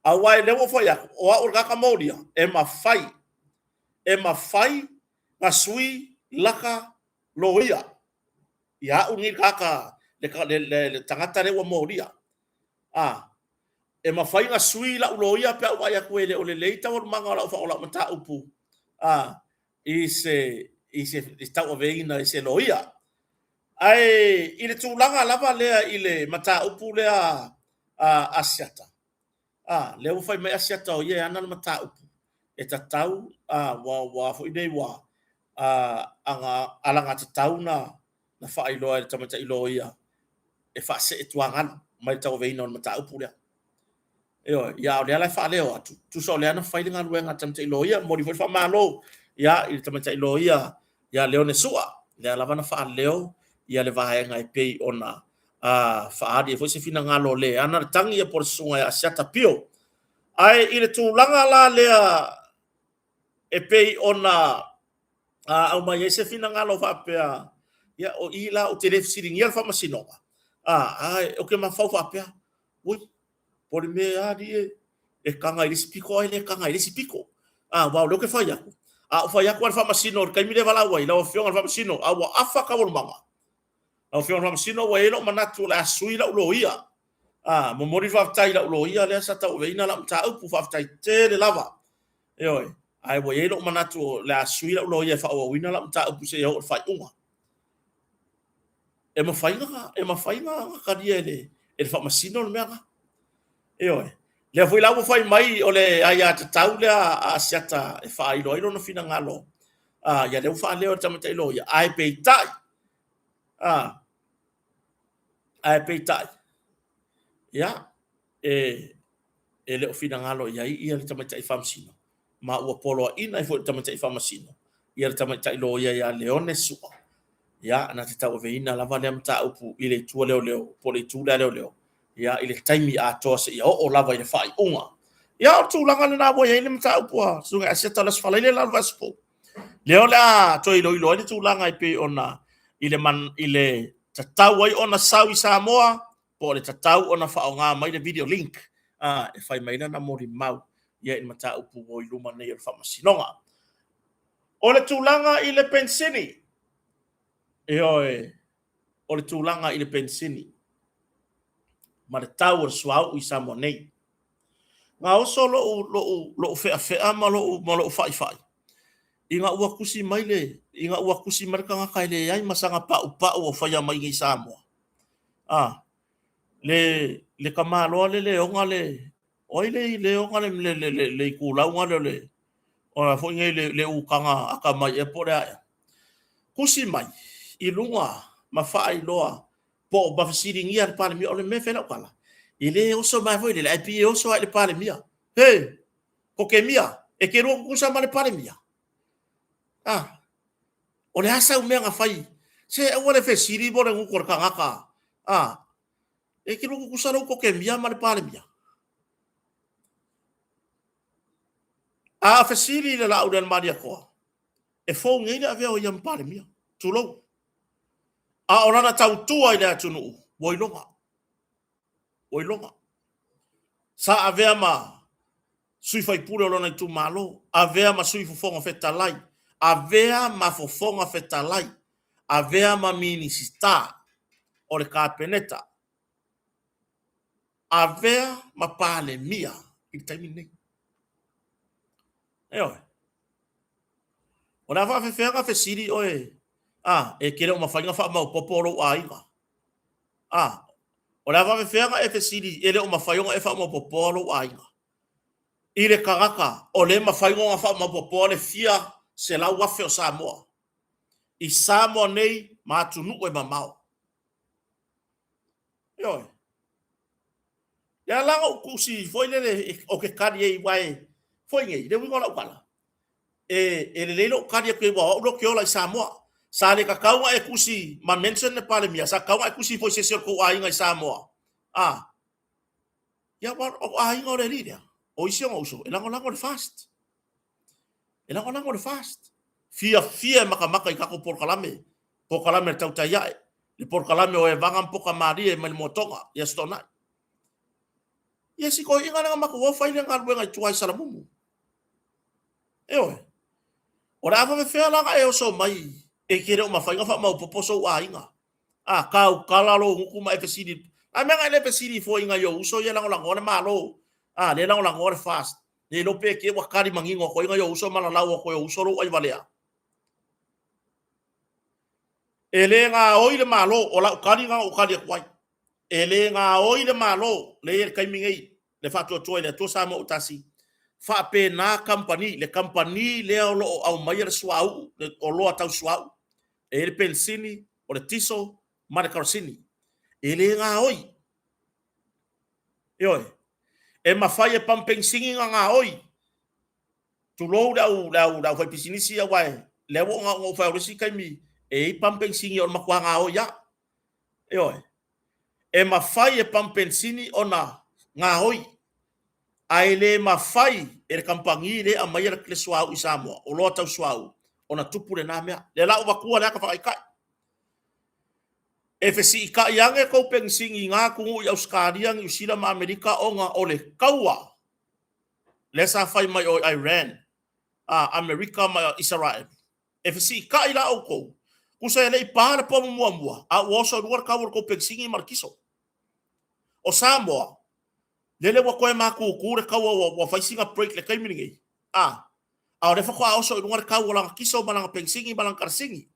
Aua o lea ua ou fai atu, o au o le tagata molia, e mafai, e mafai ona sui lata loia ia au lenei tagata, le tagata lea ua molia. A, e mafai ona sui lau loia pe a ou vaai atu e le o lelei taualumaga o lau mataupu a, i se i se tauaveina i se loia. Ae i le tulaga lava lea i le mataupu lea a Asiata, a, lea ua fai mai Asiata o ia e ana le mataupu e tatau a ua ua foi nei ua a aga alagatatau na na faailoa e le tamaitai loia e faasee tuagalu mai le tauaveina o le mataupu lea. Ioe, ia a o lea la e faaleo atu, tusa o lea na fai le galuega a le tamaitai loia, momoli foi le faamalo ia i le tamaitai loia ia Leone Sua, lea lava na faaleo ia le vaega e pei ona faaali ai foi se finagalo o le ana le tagi ia po o le susuga ia Asiata Pio. Ae i le tulaga la lea e pei ona aumai ai se finagalo faapea, ia o i la ou te le fesiligia le faamasinoga, a ou te mafaufau faapea, ui, po o le mea ea alii e, e taga i le isi pito ae le taga i le isi pito. A, aua o lea ou te fai atu, a ou fai atu lava i le faamasino i le taimi lea e valaau ai, lau Afioga i le Faamasino, a ua afa taualumaga. Lau Afioga i le Faamasino, ua i ai lou manatu o le a sui lau loia. A, momoli le faafetai i lau loia lea sa tauaveina lau mataupu, faafetai tele lava. Ioe, ae ua i ai lou manatu o le a sui lau loia e faaauauina lau mataupu seia oo i le faaiuga. E mafai ona, e mafai ona talia e le, e le faamasino le mea lena. Ioe. Lea foi la ua fai mai o le aiatatau lea a Asiata e faailo ai lona finagalo, a, ia lea ua faaleo e le tamaitai loia, ae peitai, a, ae peitai, ia, e, e le o finagalo i ai ia le tamaitai faamasino, ma ua poloaiina ai foi e le tamaitai faamasino ia le tamaitai loia ia Leone Sua, ia, na te tauaveina lava lea mataupu i le itu a leoleo, po o le itu lea a leoleo, ia, i le taimi atoa seia oo lava i le faaiuga. Ia, o le tulaga lena ua i ai le mataupu a Susuga Asiata o le Aso Faraile la o le Vaiaso fou. Lea o le a toe iloilo ai le tulaga e pei ona i le, man, i le tatau ai ona sau i Samoa, po o le tatau ona faaaoga mai le video link a, e fai mai lana molimau ia i le mataupu ua i luma nei o le faamasinoga. O le tulaga i le penisini, ioe, o le tulaga i le penisini ma le tau o le suauu i Samoa nei. Na oso lou, lou, lou feafea ma lou, ma lou faifai, ina ua tusi mai le, ina ua tusi mai le tagata e leai ma sana paupau o faia mai nei i Samoa. A, le, le tamaloa lea le ona le, o ai le, le ona le, le, le, le, le itulauga lea o le, o le a foi nei le, le utaga atamai ea po o le a ea. Tusi mai i luga ma faailoa po o ma fesiligia le Palemia, o le mea e fai lau tala, e le oso mai foi lele, ae pei e oso lava i le Palemia. He, Kokemia, e te lua tutusa ma le Palemia. Ah, o le a sau mea na fai? Se aua le fesili mo le gutu o le tagata. Ah, E ke loko kusa lou kokemia ma le Palemia. A fesili le laau le Malietoa, e fou nei le avea o ia ma Palemia, tulou. A o lana tautua i le atunuu, ua iloga. Ua iloga. Sa avea ma sui faipule o lona itumalo, avea ma sui fofoga fetalai, avea ma fofoga fetalai, avea ma Minisita o le Kapeneta, avea ma Palemia i le taimi lenei. Ioe. O le a faafefea ona fesili oe, a, e te le o mafai ona faamaopoopo lou aiga. A, o le a faafefea ona e fesili e le o mafai ona e faamaopoopoa lou aiga i le tagata o lea e mafai ona faamaopoopoa le fia 100,000 o Samoa i Samoa nei ma atunuu e mamao. Ioe. Lea la na ou tusi foi lele o ke tali ai aua e foi nei, le uiga o lau tala, e, e lelei lou tali atu i ai aua o au lea ou te ola i Samoa. Sa le tatau ona e tusi ma mention le Palemia, sa tatau ona e tusi foi i se isi o le tou aiga i Samoa. A, ia aua o aiga o le alii lea, o isi ona uso, e lagolago i le FAST. E lagolago i le FAST. Fiafia e matamata i tatou polokalame, polokalame a le tautai ae, le polokalame o Evaga ma Poka Malie mai le Moatoga i Aso Toonai. Ia si toeaina lea na matou o fai le galuega i tua i Salamumu. Ioe. O le a faapefea la ona e oso mai e te le o mafai ona faamaopoopo sou aiga. A, tautala lou gutu ma e fesili. A mea na e le fesili fua i nai ou uso ia e lagolagoa le Malo, a, lea e lagolagoa le FAST. Le iloa pe te ua tali manino atu ai nai ou uso ma lalau atu ai o uso lou aivalea. E le gaoi le Malo, o lau tali na ou tali atu ai. E le gaoi le Malo, lea e i ai le taimi nei, le Faatuatua i le Atua Samoa ua Tasi, faapena kamupani, le kamupani lea o lo o aumaia le suauu, le oloa tau suauu, e i ai le penisini, o le tiso ma le karosini. E le gaoi. Ioe. E mafai e pamu penisini ona gaoi. Tulou le au, le au, le aufaipisinisi aua e, lea ua ona ou fai atu i le isi taimi, e i ai pamu penisini o le matua gaoi lava. Ioe. E mafai e pamu penisini ona gaoi, ae le mafai e le kamupani lea e aumaia le suauu i Samoa, oloa tau suauu, ona tupu lena mea. Lea la ua avatua le ata faataitai. E fesiitai ane tou penisini i na atunuu i Ausetalia, Niu Sila ma Amerika ona o le taua lea sa fai mai o Iran, a Amerika ma Isaraelu. E fesiitai la outou, tusa e le i pa le pomu muamua, a ua oso i luga le tau o le tou penisini ma le kiso. O Samoa, lele ua toe matutu le taua ua fai sina break i le taimi lenei, a, a o lea faatoa oso i luga le tau o lana kiso ma lana penisini ma lana karasini.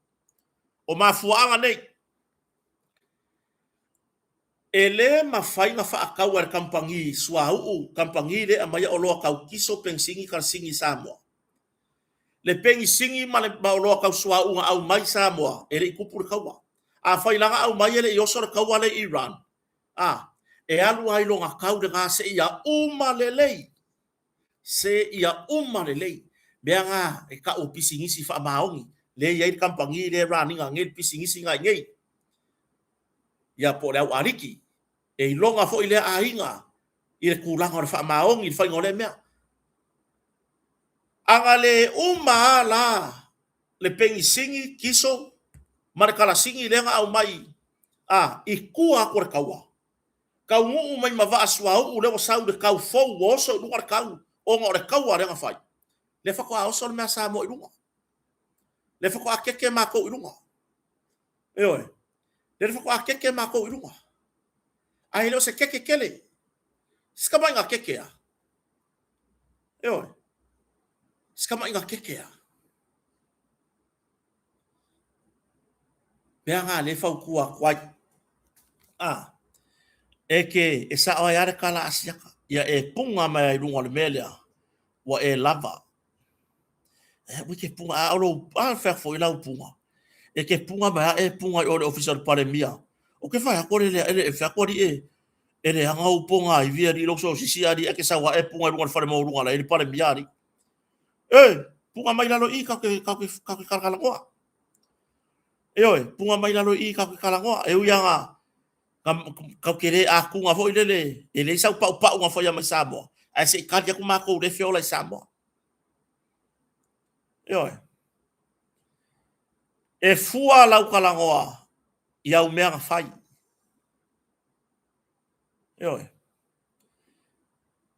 O mafuaaga nei, e le mafai ona faatau e le kamupani suauu, kamupani lea e aumaia oloa tau kiso, penisini, karasini i Samoa. Le penisini ma le ma oloa tau suauu na aumai i Samoa, e le i tupu le taua. Afai la na aumai e le i oso le taua lea i Iran, a, e alu lava i lona tau lena seia uma lelei, seia uma lelei. Mea na e tau o pisinisi faamaoni, lea e i ai le kamupani lea e run ina nei le pisinisi na i inei. Ia po o le au aliki. E iloga foi lea aiga i le tulaga o le faamaoni i le faiga o lea mea. A na le uma lava la le penisini, kiso ma le kalasini lea na aumai a i tua atu o le taua, taunuu mai ma vaa suauu lea ua sau i le tau fou ua oso i luga le tau ona o le taua lea na fai, lea faatoa oso le mea Samoa i luga. Lea faatoa keke matou i luga. Ioe. Lea faatoa keke matou i luga. Ae le o se keke tele. Se tamaiga keke a. Ioe. Se tamaiga keke a. Mea na lea e fautua atu ai. A, e ke, e sao ai lava le tala a Asiata. Ia e puga mai ai i luga o le mea lea, ua e lava. E ui ke puga, a o lou, a fai atu foi lau puga. E ke puga mai a e puga i o le ofisa o le Palemia. O ke fai atu le lea, e fai atu alii e, e leaga ou pogaiwi alii lou sosisi alii ae ke sau a e puga i luga o le fale maualuga la e i ai le Palemia alii. E, puga mai lalo i i tatou te, tatou te, tatou te talatalanoa. Ioe, puga mai lalo i i tatou te talanoa. E ui lava na, Kau te le atuga foi lele, e leai sau paupau na faia mai Samoa, ae se i tali atu matou lea e feola i Samoa. Ioe. E fua lau talanoa i au mea na fai. Ioe.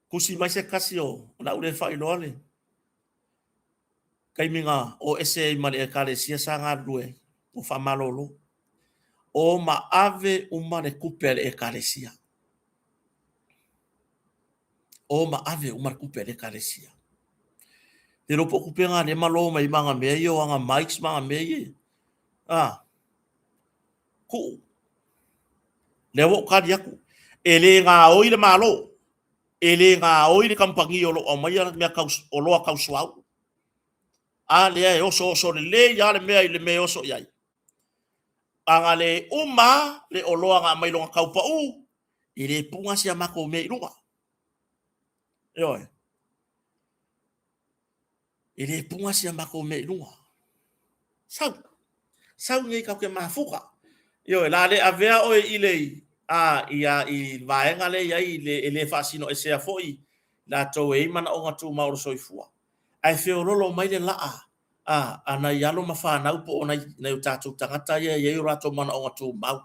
Tusi mai se tasi o lau le faailoa le taimi na o ese ai ma le Ekalesia sa galulue ai, ua faamalolo. O ma ave uma le tupe a le Ekalesia. O ma ave uma le tupe a le Ekalesia. Te iloa po o tupe na lea e malo mai ai ma ana mea ia o ana mics ma ana mea ia. A, tuu. Lea ua ou tali atu, e le gaoi le Malo, e le gaoi le kamupani o lo o aumaia mea tau, oloa tau suauu. A lea e osooso lelei lava le mea i le mea e oso i ai. A na le uma lava le oloa na aumai lona tau pau, e le puna si a matou mea i luga. Ioe. E le puna si a matou mea i luga. Sau. Sau nei tatou te mafuta. Ioe, la le avea oe i le a i a i vaega le i ai le e le faasino esea foi latou e i manaoga tumau o le soifua. Ae feololo mai le laa a a nai alo ma fanau po o nai nai o tatou tagata ia e i ai o latou manaoga tumau.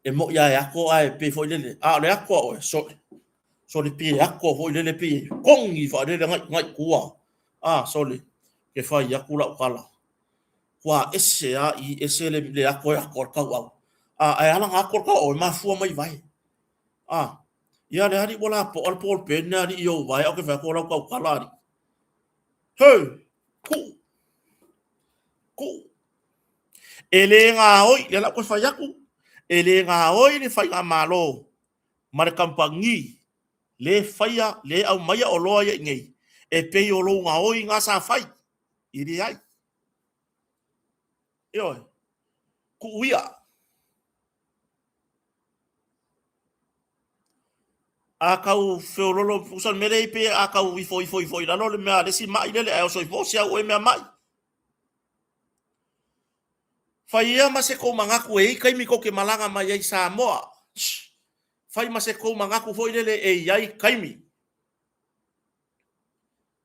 E mo'i a e ako ae pei foi lele, a o le ako a oe, sole, sole pei e ako foi lele pei e kogi faalele agai agai tua. A, sole, ke fai atu lau tala. Ua ese a i ese le, le ako e ako a le tauau. A, ae ala na ako le tauau e mafua mai vae. A, ia le alii ua lapoa le ballpen alii i ou vae, ae ou te fai atu o lau tautala alii. He! Kuu! Kuu! E le gaoi, lea la ou toe fai atu, e le gaoi le faigamalo ma le kamupani le faia, le aumaia oloa ia i inei, e pei o lou gaoi na sa fai, e leai. Ioe, tuu ia. A tau feololo, tusa le mea lea e i ai pei a tau ifo ifo ifo i lalo le mea a le isi mai lele ae oso ifo osi au oe mea mai. Fai ia ma se tou manatu e i ai taimi tou te malaga mai ai i Samoa. Shh. Fai ma se tou manatu foi lele e i ai taimi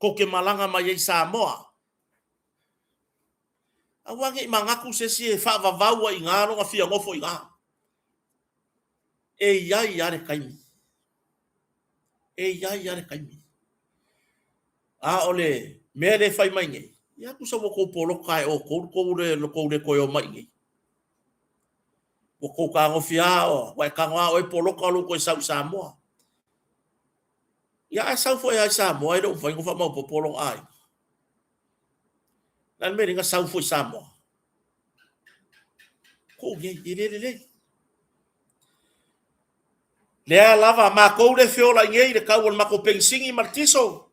tou te malaga mai ai i Samoa. Aua ne i manatu se isi e faavavau ai i ina lona fia nofo i ina. E i ai lava le taimi. E i ai lava le taimi. A o le mea lea e fai mai nei, ia tusa ua tou poloka e outou le tou le toe omai i inei. Ua tou fetagofi lava, ua e tago lava oe poloka lou toe sau i Samoa. Ia ae sau foi lava i Samoa e le o mafai ona faamaopoopo lona aiga. O le a le mea e ala ai ona sau fua i Samoa? Tuu nei, e le lelei. Lea lava, matou lea e feola i nei i le tau o le matou penisini ma le tiso,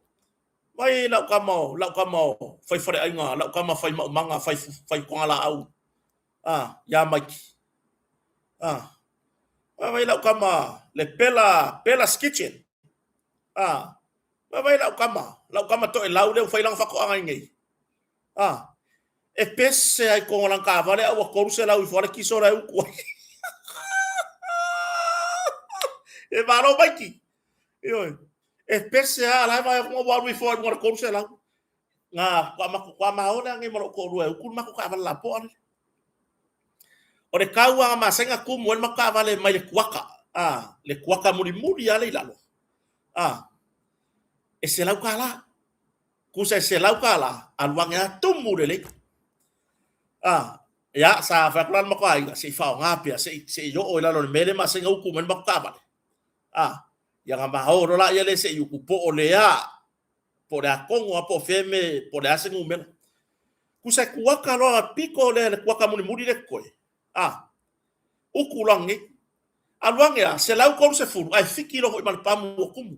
mai lau tama o, lau tama o fai faleaiga, lau tama fai maumaga, fai, fai togalaau, a, ia Maiki. A, vai lau tama le Pela, Pela's Kitchen. A, vai lau tama, lau tama toelau lea ua fai lana faatoaga i nei. A, e pese ai totonu o lana taavale a ua 300 ifo lava le kiso la e utu ai. E malo Maiki. Ioe. E pese lava, la e vaai atu ua alu ifo ai luga o le 300. Na, kwa ma ole ange ma lou toalua e utu le matou taavale lapoa lele. O le tau lava na masani ona tumu ai le matou taavale mai le kuaka, a, le kuaka mulimuli lava lea i lalo, a, e $100. Tusa e $100, alu ane lava tumu lelei. A, ia, sa fai atu la le matou aiga, se i faaaoga pea, se i, se i oo i lalo i le mea lea e masani ona utu mai ai le matou taavale. A, ia ona ma o loa lea lea se i utu po o le a, po o le a tonu lava po o fea mea, po o le a se numera. Tusa e kuaka loa pito lea le kuaka mulimuli lea e totoe. A, utu loa nei. Alu ane lava, 130 ae fiki loa foi ma le pamu ua tumu.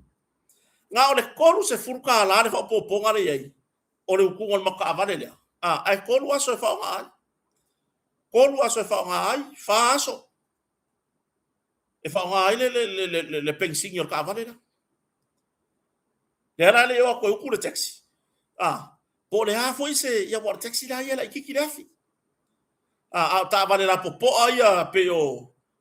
Na o le $30 le faaopoopoga lea i ai o le utuga o le matou taavale lea, a, ae tolu aso e faaaoga ai. Tolu aso e faaaoga ai, fa aso e faaaoga ai le, le, le, le, le penisini o le taavale lea. Lea la e le i o atu e utu le taxi. A, po o le a foi se, ia aua o le taxi la ia e laitiiti le afi. A, a o taavale lapopoa ia pei o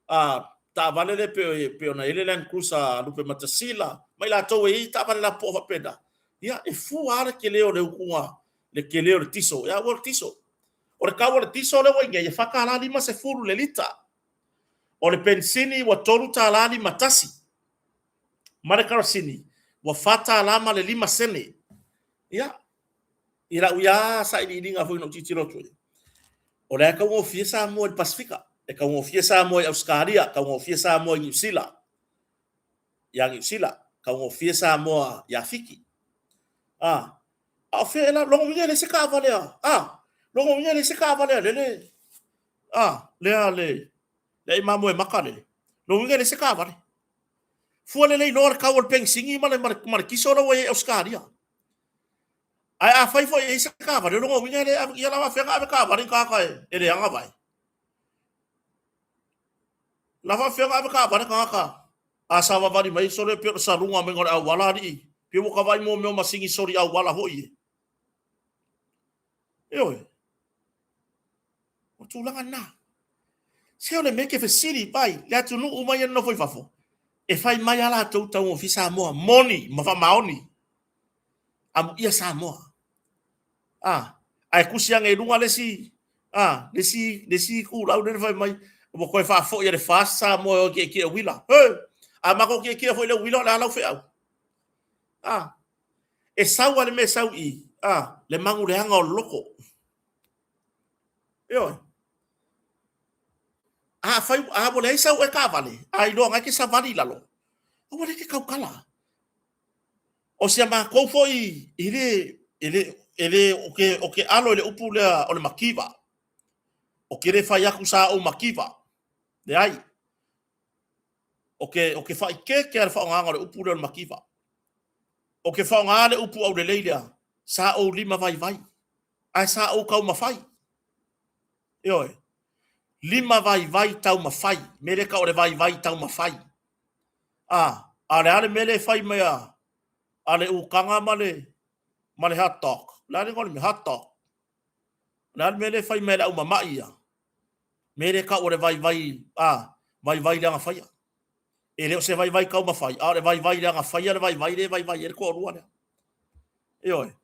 a, taavale lea pei, pei ona i ai le Land Cruiser a Lupematasila ma i latou e i ai taavale lapopoa faapena, ia, e fua lava le tele o le utuga, le tele o le tiso. Ia, aua o le tiso. O le tau o le tiso lea ua i nei, e $4.50 le lita. O le penisini ua $3.51 ma le karasini ua $4.05. Ia, i lau ia sailiiliga foi na ou tilotilo atu ai, o la e taugofie Samoa i le Pasefika, e taugofie Samoa i Ausetalia, taugofie Samoa i Niu Sila, ia Niu Sila, taugofie Samoa ia Fiti. A, a o fea ela, lona uiga e leai se taavale a, a, lona uiga e leai se taavale a lele, a, lea le, le ai mamoe mata lele, lona uiga e leai se taavale. Fua lelei loa le tau o le penisini ma le, ma le, ma le kiso la ua i ai i Ausetalia. Ae afai foi e i ai se taavale, o lona uiga e le ave, ia la faafefea ona ave taavale i tagata e leaga vae? La faafefea ona ave taavale tagata a savavali mai sole pei o le saluga mai o le auala alii, pei ua ta vaai mo mea o masini soli auala foi e. Ioe. O le tulaga lena. Se o le mea e te fesili mai le atunuu mai e nonofo i fafo, e fai mai a latou taugofie Samoa, moni ma faamaoni. Amuia Samoa. A, ae tusi ane i luga le isi, a, le isi, le isi itulau lea na fai mai, ua toe faafoi e le FAST Samoa e o e tietie uila. He! A matou tietie foi i le uila o le a lau feau? A, e sau lava le mea e sau i i, a, le magu leaga o le loto. Ioe. Afai, a ua leai sau oe taavale, a iloa na e te savali i lalo, aua lea e te tautala. O si a matou foi, e le, e le, e le, o ke, o ke alo i le upu lea o le mativa. O ke le fai atu sa ou mativa. Leai. O ke, o ke faaikeeke a le faaaogaina o le upu lea o le mativa. O ke faaaoga le upu aulelei lea, sa ou lima vaivai. Ae sa ou taumafai. Ioe. Lima vaivai taumafai. Mea lea e tau o le vaivai taumafai. A, a o le a le mea lea e fai mai a, a le utaga ma le, ma le hot dog? O le a le igoa o le mea? Hot dog. O le a le mea lea e fai mai a le au mama'i ia? Mea lea e tau o le vaivai, a, vaivai leaga faia. E le o se vaivai taumafai, a o le vaivai leaga faia le vaivai lea e vaivai ai le toalua lea. Ioe.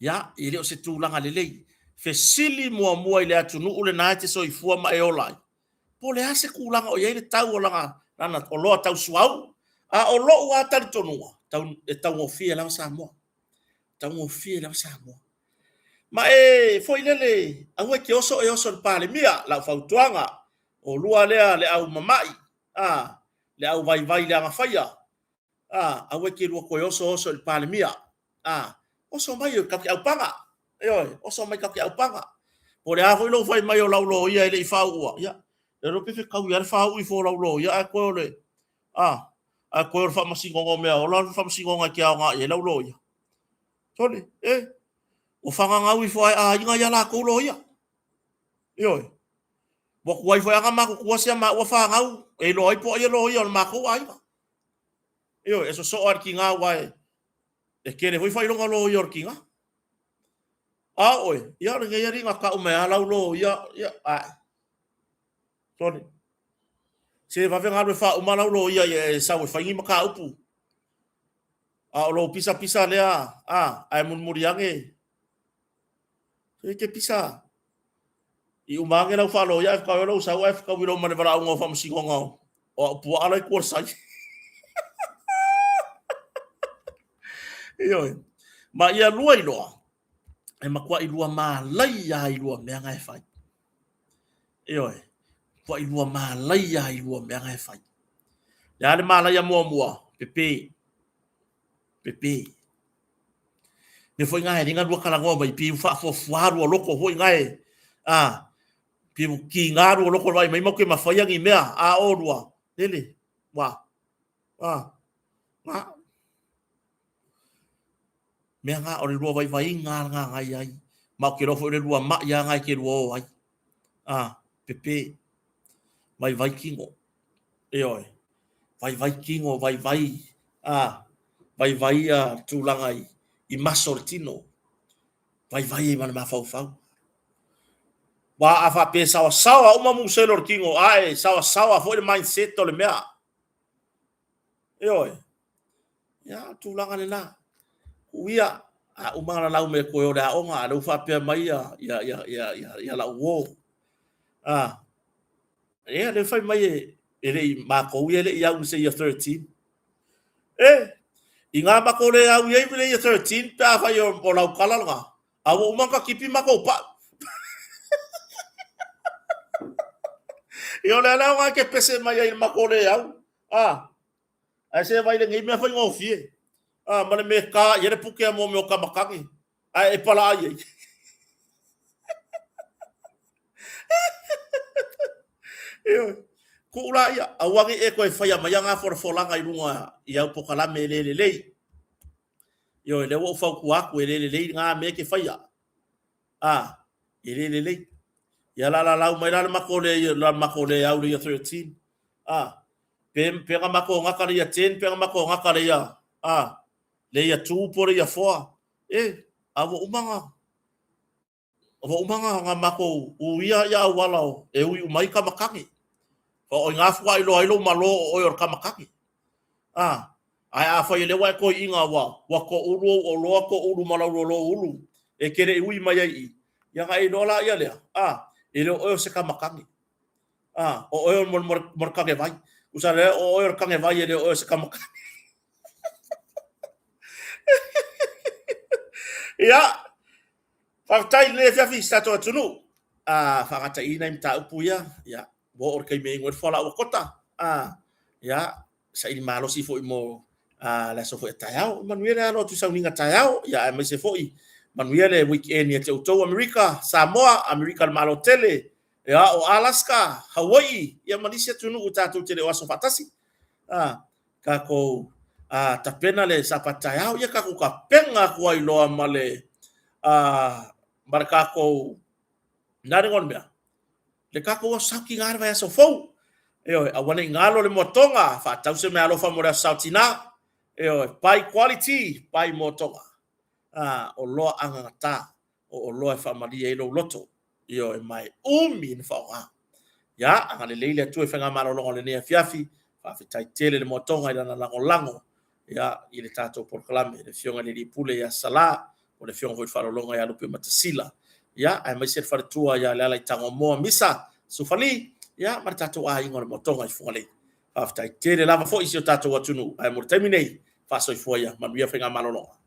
Ia, e le o se tulaga lelei. Fesili muamua i le atunuu lena e te soifua ma e ola ai, po o le a se tulaga o i ai le tau o lana, lana oloa tau suauu. A o lou lava talitonuga, tau, e taugofie lava Samoa. Taugofie lava Samoa. Ma e foi lele, aua e te oso e oso i le Palemia, lau fautuaga, olua lea le au mama'i, a, le au vaivai leaga faia, a, aua e te lua toe oso oso i le Palemia, a, oso mai e tatou te aupaga, ioe, oso mai tatou te aupaga. Po o le a foi lou fai mai o lau loia e le i faauu, ia, le iloa pe fetaui lava le faauu ifo o lau loia ae toe o le, a, ae toe o le faamasinoga o mea ola le faamasinoga e te aoga i ai lau loia. Sole, e, ua fagagau ifo lava e aiga ia latou loia. Ioe. Ua tuai foi lava ona matutua si a maua fanau e iloa ai po o ai e loia o le matou aiga. Ioe, e sosoo lava i le tiga aua e, e tele foi faailoga loia o le tiga. A o oe, ia o lenei alii na tau mai lava lau loia, ia, ae. Sole. Se vave ona alu e faauma lau loia ia e sau e fai ni mataupu. A o lou pisapisa lea, a, ae mulimuli ane, e te pisa. I uma ane lau faaloia ae fetau ai lou sau ae fetaui loa ma le valaauga o faamasinoga o au puaa la i tua o le sai. Ioe. Ma ia lua iloa, e matuai lua malaia lava i lua mea na e fai. Ioe. Matuai lua malaia lava i lua mea na e fai. Le a le malaia muamua? Pepe. Pepe. Mea foi na e le na lua talanoa mai pei ua faafuafua lua loto foi na e, a, pei ua kiga lua loto vaai mai matou te mafaia ni mea, a o lua, lele, ua, a, na. Mea na o le lua vaivaiga lena na i ai, ma ou te iloa foi o le lua mai lava na e te lua o ai. A, pepe, vaivai tino. Ioe. Vaivai tino, vaivai, a, vaivai ia tulaga i, i maso o le tino. Vaivai ai ma le mafaufau. Aua a faapea e saoasaoa uma musele o le tino, ae saoasaoa foi le mindset o le mea. Ioe. Ia, o le tulaga lena. Tuu ia, a uma ona lalau mai e toe o le aoga, a o lea ua faapea mai ia, ia, ia, ia, ia, ia lau uo. A, ia, lea fai mai e, e le i matou ia e le i au i se year 13. E, i ngā matou le au i ai le year 13 pe a fai o, o lau tala lena, a ua uma ona tipi matou pau. Ia o le ala o ke pese mai ai i le matou le au. A, Ae se vaai lenei mea faigofie. A, ma le mea ta i ai le puke a mea o kamakagi. Ae e palaai ai. Ioe. Tuu la ia, aua ne i e toe faia maia na folafolaga i luga i au polokalame e le lelei. Ioe, lea ua ou fautua atu e le lelei na mea e te faia. A, e le lelei. Ia la lalau mai la le matou le, la matou le au le year 13. A, pe, pe na matou gata le year 10, pe na matou gata le year, a, le year 2 po le year 4. E, a ua uma na, ua uma na, na matou uia ia auala o, e ui uma ai kamakagi. O i ngā fua iloa ai lou malo o oe o le kamakagi. A, ae afai o lea ua e toeaina ua, ua toulu ou oloa, toulu ma lau lolo ulu, e te le i ui mai ai i i, ia ona e iloa laia lea, a, e le o oe o se kamakagi. A, o oe mo, mo, mo le kanevai. Tusa lea, o oe o le kanevai e le o oe o se kamakagi. Ia, faafetai i lenei afiafi i si tatou atunuu. A, faagataina i mataupu ia, ia, ua oo i le taimi e inu ai le fualaau a Kota. A, ia, saili malosi foi mo a, le aso foi a taeao. Manuia le alo atu i sauniga taeao, ia, aemaise foi manuia le weekend ia te outou Amerika, Samoa, Amerika le Malo tele, ia, o Alaska, Hawaii, ia ma nisi atunuu tatou te le o aso faatasi. A, tatou a, tapena le Sapati taeao, ia tatou tapena atu ai loa ma le, a, ma le tatou, na le mea, le tatou aso Sao Tina le vaiaso fou. Ioe, aua ne i galo le moatoga, faatau se meaalofa mo le aso Sao Tina. Ioe, buy quality, buy moatoga. Ah, oloa agagata, o oloa e faamalie ai lou loto. Ioe, ma e umi ona faaaoga. Ia, agalelei le Atua i faigamalologa o lenei afiafi. Faafetai tele le moatoga i lana lagolago ia, i le tatou polokalame, le Afioga i le Alii Pule ia Sala, o le Afioga foi i le Faalologa ia Lupe Matasila, ia, aemaise le faletua ia Leala i Tagomoa Misa Sufali, ia, ma le tatou aiga o le moatoga i Fugalei. Faafetai tele lava foi i si o tatou atunuu, ae mo le taimi nei, faasoifua ia, manuia faigamalologa.